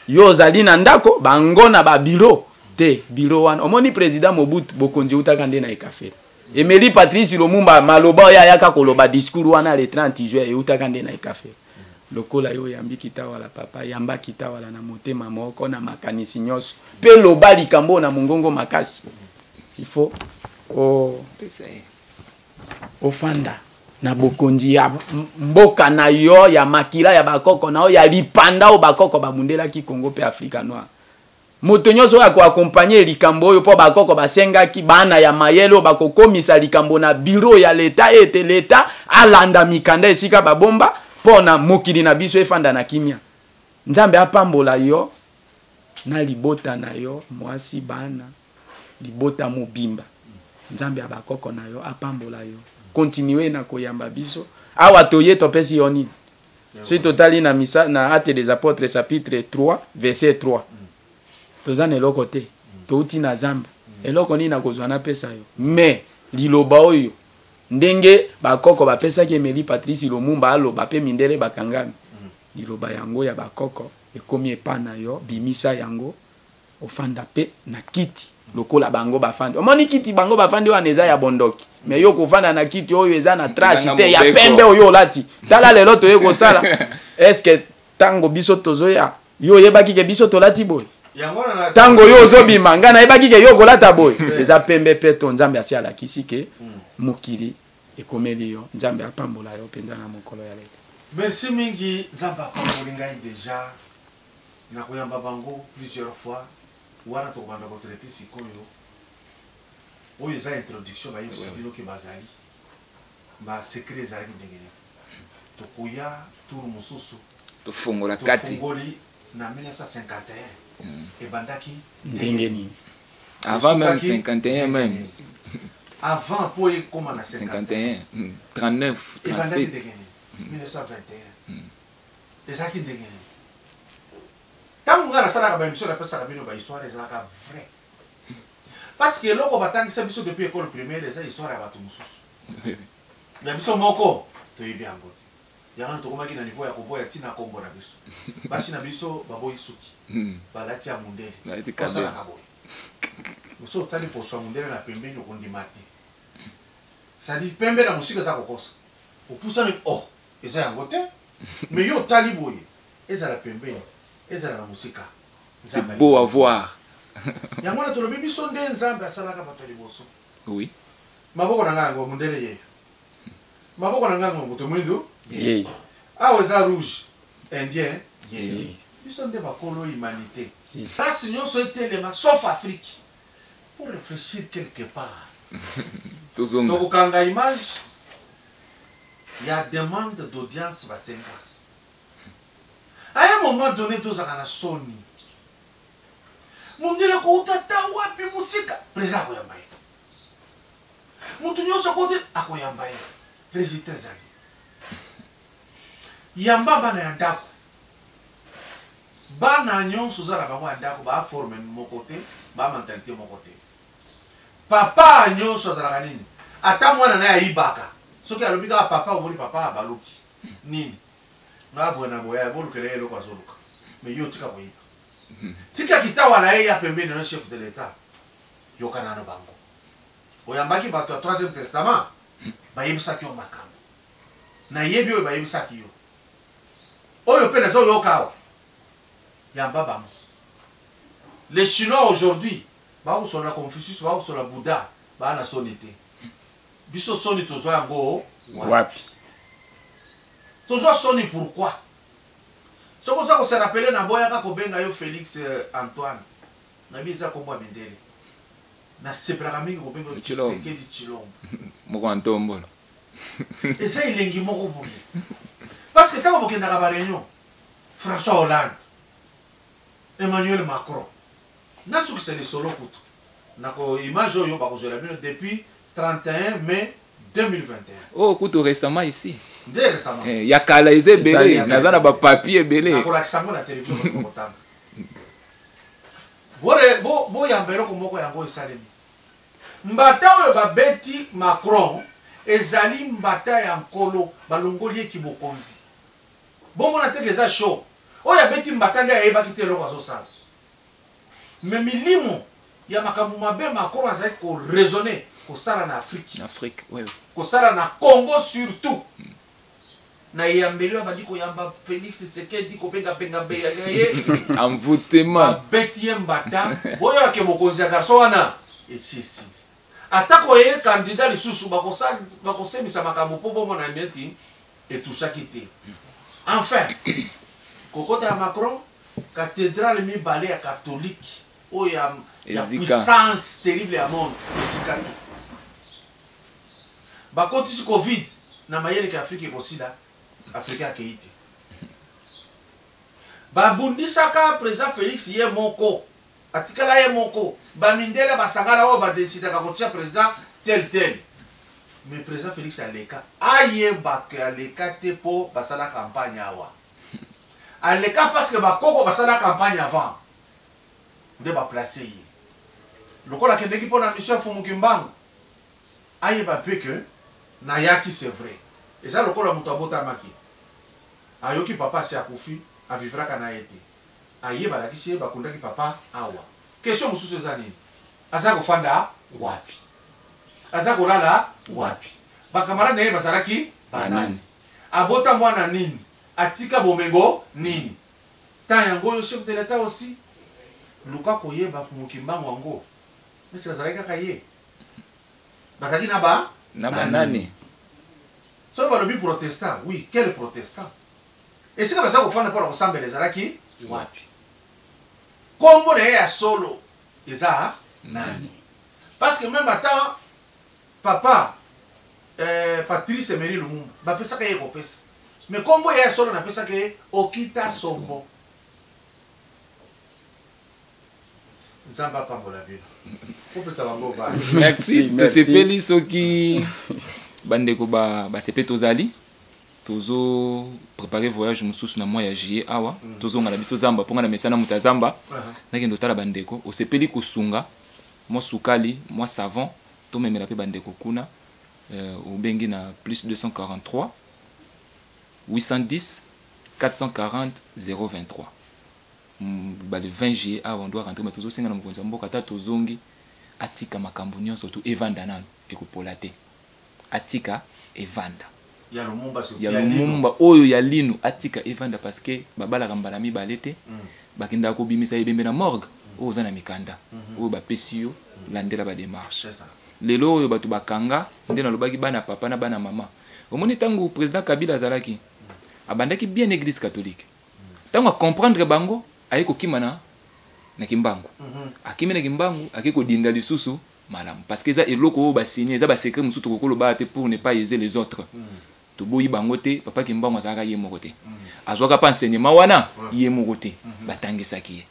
Yo ozali na ndako, bango na ba bureau. Te, bureau wana. Omoni president Mobutu, bokonzi eutaka nde na ekafela. Emery Patrice Lumumba maloba oyo ayaka koloba discours wana le 30 juin eutaka nde na ekafela. Lokola yo oyambi kitawala papa, yamba kitawala na motema moko na makanisi nyonso pe loba likambo na mongongo makasi. Il faut ofanda na bokonzi ya mboka na yo, ya makila ya bakoko na yo, ya lipanda oyo bakoko babundelaki Congo pe Afrika Noire. Moto nyonso oyo ako accompagner likambo oyo mpo bakoko basengaki bana ya mayele oyo bakokomisa likambo na bureau ya leta ete leta alanda mikanda esika babomba mpo na mokili na biso efanda na kimia. Nzambe apambola yo na libota na yo, mwasi, bana, libota mobimba. Nzambe ya bakoko na yo apambola yo. Continuer na koyamba biso. Awa toye topesi yo nini? Soki totali na misa na Actes des Apôtres chapitre 3 verset 3. Toza na eloko te. Touti na zamba. Eloko nini nakozwa napesa yo? Mais liloba oyo ndenge bakoko bapesaki Emery Patrice Lumumba aloba pe mindele bakangami. Liloba yango ya bakoko ekomi epa na yo, bimisa yango ofanda pe na kiti lokola bango bafandi. Omoni kiti bango bafandi wana eza ya bondoki, mais yo kofanda na kiti oyo eza na trash te ya pembe oyo olati. Tala lelo toye kosala, est-ce que tango biso tozoya yo oyebaki ke biso tolati boye? Tango yo ozobima ngai nayebaki ke yo okolata boye. Eza pembe pe to Nzambe asi alakisi ke mokili ekomeli yo. Nzambe apambola yo mpenza na mokolo ya lelo. Merci mingi, Nzambe apamboli ngai deja. Nakoyamba bango plusieurs fois, wana tokobanda ko traiter sikoyo. Oyo eza introduction, bayebisi bino ke bazali ba secret ezalaki ndenge nini. Tokoya tour mosusu, tofongola kati. Tofongoli na 1951 ebandaki ndenge nini? Avant même 51 même. Avant po ekoma na 51. 39, Ebandaki 37. ndenge nini? 1921. Ezalaki ndenge nini? Tango ngai nasalaka ba emission napesaka bino ba histoire ezalaka vrai. Parce que eloko batangisa biso depuis école primaire eza histoire ya bato mosusu. Ya biso moko toyebi yango te. Yango wana tokomaki na niveau ya koboya ntina kombo na biso. Basi na biso baboyi suki. Balati ya mundele. Balati kabelo. Basalaka boye. Mosusu otali poso ya mundele na pembeni okondima te. C'est-à-dire pembe na mosika eza kokosa. Opusani oh eza yango te. Mais yo otali boye ezala pembeni ezala na mosika. C'est beau à voir. Yango wana tolobi biso nde Nzambe asalaka bato ya liboso. Oui. Maboko na ngai yango mundele yeyo. Maboko na ngai yango moto mwindu yeyo. Awa eza rouge indien yeyo. Biso nde bakolo humanité. Race nyonso etelema sauf Afrique. Pour réfléchir quelque part. Tozonga. Tokokanga image ya demande d'audience basenga. À un moment donné tozaka na soni. Mondele akouta ta wapi mosika? Président akoyamba ye. Moto nyonso akoti akoyamba ye. Résultat ezali. Yamba bana ya ndako. Bana nyonso oza na bango ya ndako ba forme moko te, ba mentalité moko te. Papa nyonso azalaka nini? Ata mwana naye ayibaka. Soki alobi kaka papa, omoni papa abaluki. Nini? Nga boye na boye, bolukela ye eloko azoluka. Mais yo tika koyiba. Tika kitawa na ye ya pembeni na chef de l'État. Yoka nano bango. Oyambaki bato ya 3e testament, bayebisaki yo makambo. Nayebi oyo bayebisaki yo. Oyo pe nazoyoka awa. Yamba bango. Les Chinois aujourd'hui, bakosola Confucius, bakosola Bouddha, ba na soni te. Biso soni tozwa yango wapi? Tozwa soni pourquoi? Soki oza ko se rappeler na boyaka kobenga yo Félix Antoine. Nabi eza kombo ya mindele. Nasepelaka mingi kobenga yo Tshisekedi Tshilombo. Moko ya ntombolo. Eza elengi moko boye. Parce que tango bokendaka ba réunion, François Hollande, Emmanuel Macron, nasukisa lisolo kutu nako image oyo bakozwela bino depuis 31 mai 2021. Oh, kutu récemment ici. Nde récemment. Eh, ya kala eza ebele, Ezali. naza na bapapier ebele. Nakolakisa yango na télévision, bato bakotanga. Bore boyamba eloko moko yango esalemi. Mbata oyo babeti Macron ezali mbata ya nkolo, balongoli ye kibokonzi. Bomona teke eza show. Oyo abeti mbata nde ayebaki te eloko azosala. Mais milimo ya makambo mabe Macron azali koraisonner kosala na Afrique, Na Afrique, oui, oui. Kosala na Congo surtout. Na eyambeli oyo abandi koyamba Félix Tshisekedi, kobengabenga beya ye, envoûtement. Babeti ye mbata. Boyebake mokonzi ya garçon wana esisi. Atako ye candidat lisusu, bakosemisa makambo mpo bomona neti etushaki te. Enfin, kokota ya Macron, cathédrale mibale ya catholique oyo ya Ezika. Puissance terrible ya monde ezikaki. Bakotisi Covid na mayeleke, Afrique ekosila, Afrique akei te. Babundisaka président Félix ye moko, atikala ye moko. Bamindele basangana oyo badesidaka kotia président tel tel, mais président Félix aleka, ayebaka aleka te mpo basala campagne awa. Aleka parce que bakoko basala campagne avant, nde baplace ye. Lokola akendeki mpo na mission ya Fumu Kimbangu, ayeba mpe ke nayaki. C'est vrai, eza lokola moto abotamaki, ayoki papa asi akufi, avivraka na ye te. Ayeba alakisi ye bakundaki papa awa. Question mosusu eza nini? Aza kofanda wapi? Aza kolala wapi? Bacamarade na ye bazalaki banani? Banani? Abota mwana nini? Atika bomengo nini? Tan yango oyo chef de l'État aussi luka koyeba Fumu Kimbangu yango neti azalaki kaka ye, bazalaki na ba Na banani? Soki balobi protestant, oui, quel protestant? Esika baza kofanda mpona kosambela ezalaki wapi? Nkombo na ye ya solo eza nani? Parce que même ata papa Patrice Emery Lumumba, bapesaka ye kopesa, mais nkombo ye ya solo napesaka ye Okita Sombo. Nzambe apambola bino, kopesa bango ba Merci. Merci. Tosepeli soki bandeko basepe. Tozali tozo préparer voyage mosusu na mois ya juillet awa. Tozonga na biso zamba mpo nga na mesana moto ya zamba. Nakende otala bandeko. Osepeli kosunga mwa sukali, mwa savon, tomemela mpe bandeko kuna. Obengi na plus 243 810 440 023. Ba le 20 juillet awa on doit rentrer, mais tozosenga na mokonzi ya mboka, ata tozongi, atika makambo nyonso tu evanda nano, ekopola te, atika evanda. Ya Lumumba surtout, ya ya Lino. Lumumba oyo ya lino, atika evanda, parce que babalaka mbala mibale te. Bakendaka kobimisa ebembe na morgue oyo oza na mikanda oyo bapesi yo, landela badémarche. C'est ça. Lelo oyo bato bakanga nde nalobaki bana papa na bana mama. Omoni, ntango président Kabila azalaki, abandaki bien église catholique. Ntango acomprendre bango, aye kokima na Kimbangu. Akimi na Kimbangu, ake kodinda lisusu malamu, parce que eza eloko oyo basigne, eza basecret mosusu tokokoloba te pour ne pas aiser les autres. Toboyi bango te. Papa Kimbangu azalaka ye moko te, azwaka mpa enseignement wana ye moko te, batangisaki ye.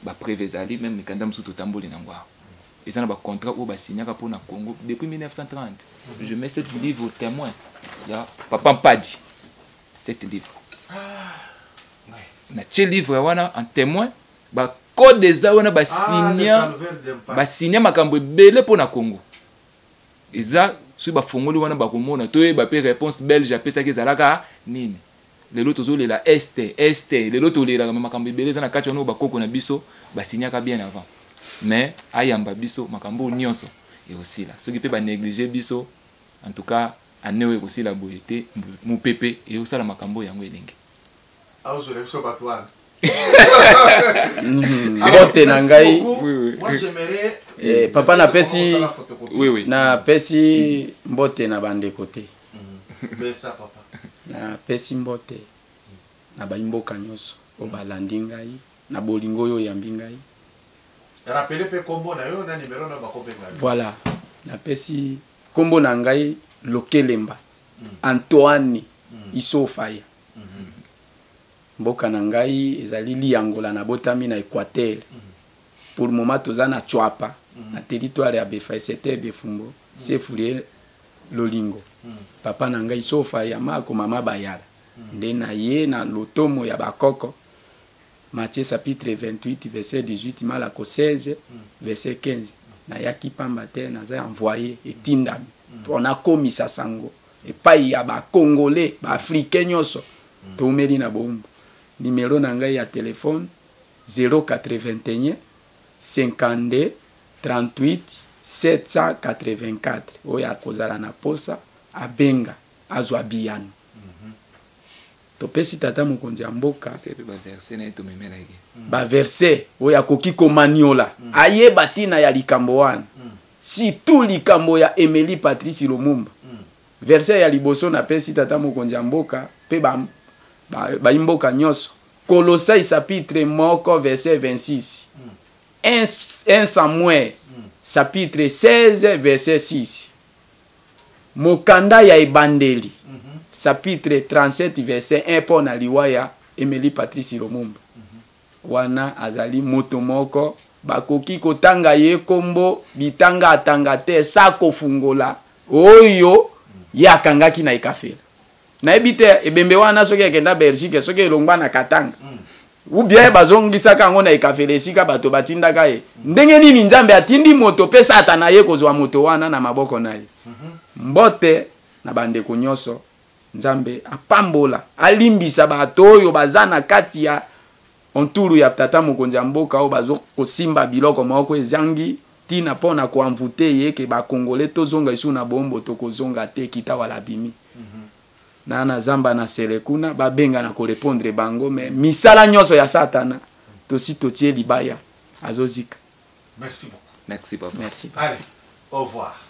Bapreuve ezali, même mikanda mosusu totamboli nango awa, eza na bacontrat oyo basignaka mpona Congo depuis 1930. Je mets cette livre témoin ya papa Mpadi, cette livre natie livre wana en témoin, bacode eza wana. Ah, le Basinya calvaire d'Impact. Basinya makambo ebele mpo na Congo. Eza soki bafongoli wana, bakomona. Toyeba mpe réponse belge apesaki ezalaka nini. Lelo tozolela este este, lelo tolelaka, mais makambo ebele eza na kati wana oyo bakoko na biso basinyaka bien avant. Mais ayamba biso, makambo oyo nyonso ekosila. Soki mpe banéglige biso, en tout cas ane oyo ekosila boye te. Mopepe eyosala makambo oyo yango elingi. Aozwela biso bato wana. Mbote na ngai. Oui. Moi, j'aimerais Eh, papa, napesi Osala photocopie. Oui. Napesi mbote na bandeko te. Pesa, papa. Napesi mbote na bayimboka nyonso oyo balandi ngai na bolingo oyo oyambi ngai. Rappele mpe kombo na yo na numero na yo bakobenga yo. Voilà, napesi nkombo na ngai Lokelemba Antoine Isofaya. Mboka na ngai ezali Liyangola, nabotami na Équateur. Pour le moment toza na Tshuapa, na territoire ya Befa, secteur Befumbo, chef-lieu. Lolingo. Papa na ngai Sofa ya Mako mama Bayala. Nde na ye na lotomo ya bakoko. Matthieu chapitre 28 verset 18 Malako 16 verset 15. Nayaki pamba te, naza envoyé, etindami mpo nakomisa sango epai ya ba Congolais, ba Africains nyonso toumeli na boumbu. Numero na ngai ya telefone 081 52 38 784. Oyo akozala na posa abenga azwa biyano. Topesi tata mokonzi ya mboka ba verset oyo akoki komaniola, ayeba ntina ya likambo wana, surtout likambo ya Emelie Patrice Lumumba. Verset ya liboso napesi tata mokonzi ya mboka mpe baimboka nyonso, Kolosai chapitre 1 verset 26, 1 Samuel chapitre 16 verset 6, mokanda ya Ebandeli chapitre 37 verset 1, mpo na liwa ya Emelie Patrice Lumumba. Wana azali moto moko bakoki kotanga ye kombo bitanga atanga te, sa kofungola oyo ye akangaki na ekafela. Nayebi te ebembe wana soki ekenda Belgique, soki elongwa na Katanga ou bien bazongisaka yango na ekafela esika bato batindaka ye. Ndenge nini Nzambe atindi moto mpe Satana ye kozwa moto wana na maboko na ye? Mbote na bandeko nyonso. Nzambe apambola, alimbisa bato oyo baza na kati ya onturu ya tata mokonzi ya mboka oyo bazo kosimba biloko moko ezangi ntina mpo na koenvoûter ye ke bakongole tozonga esu na bombo. Tokozonga te. Kita wala bimi na zamba na sele kuna babenga na korépondre bango, mais misala nyonso ya Satana tosi totie libaya, azozika. Merci beaucoup. Merci papa. Merci. Allez, au revoir.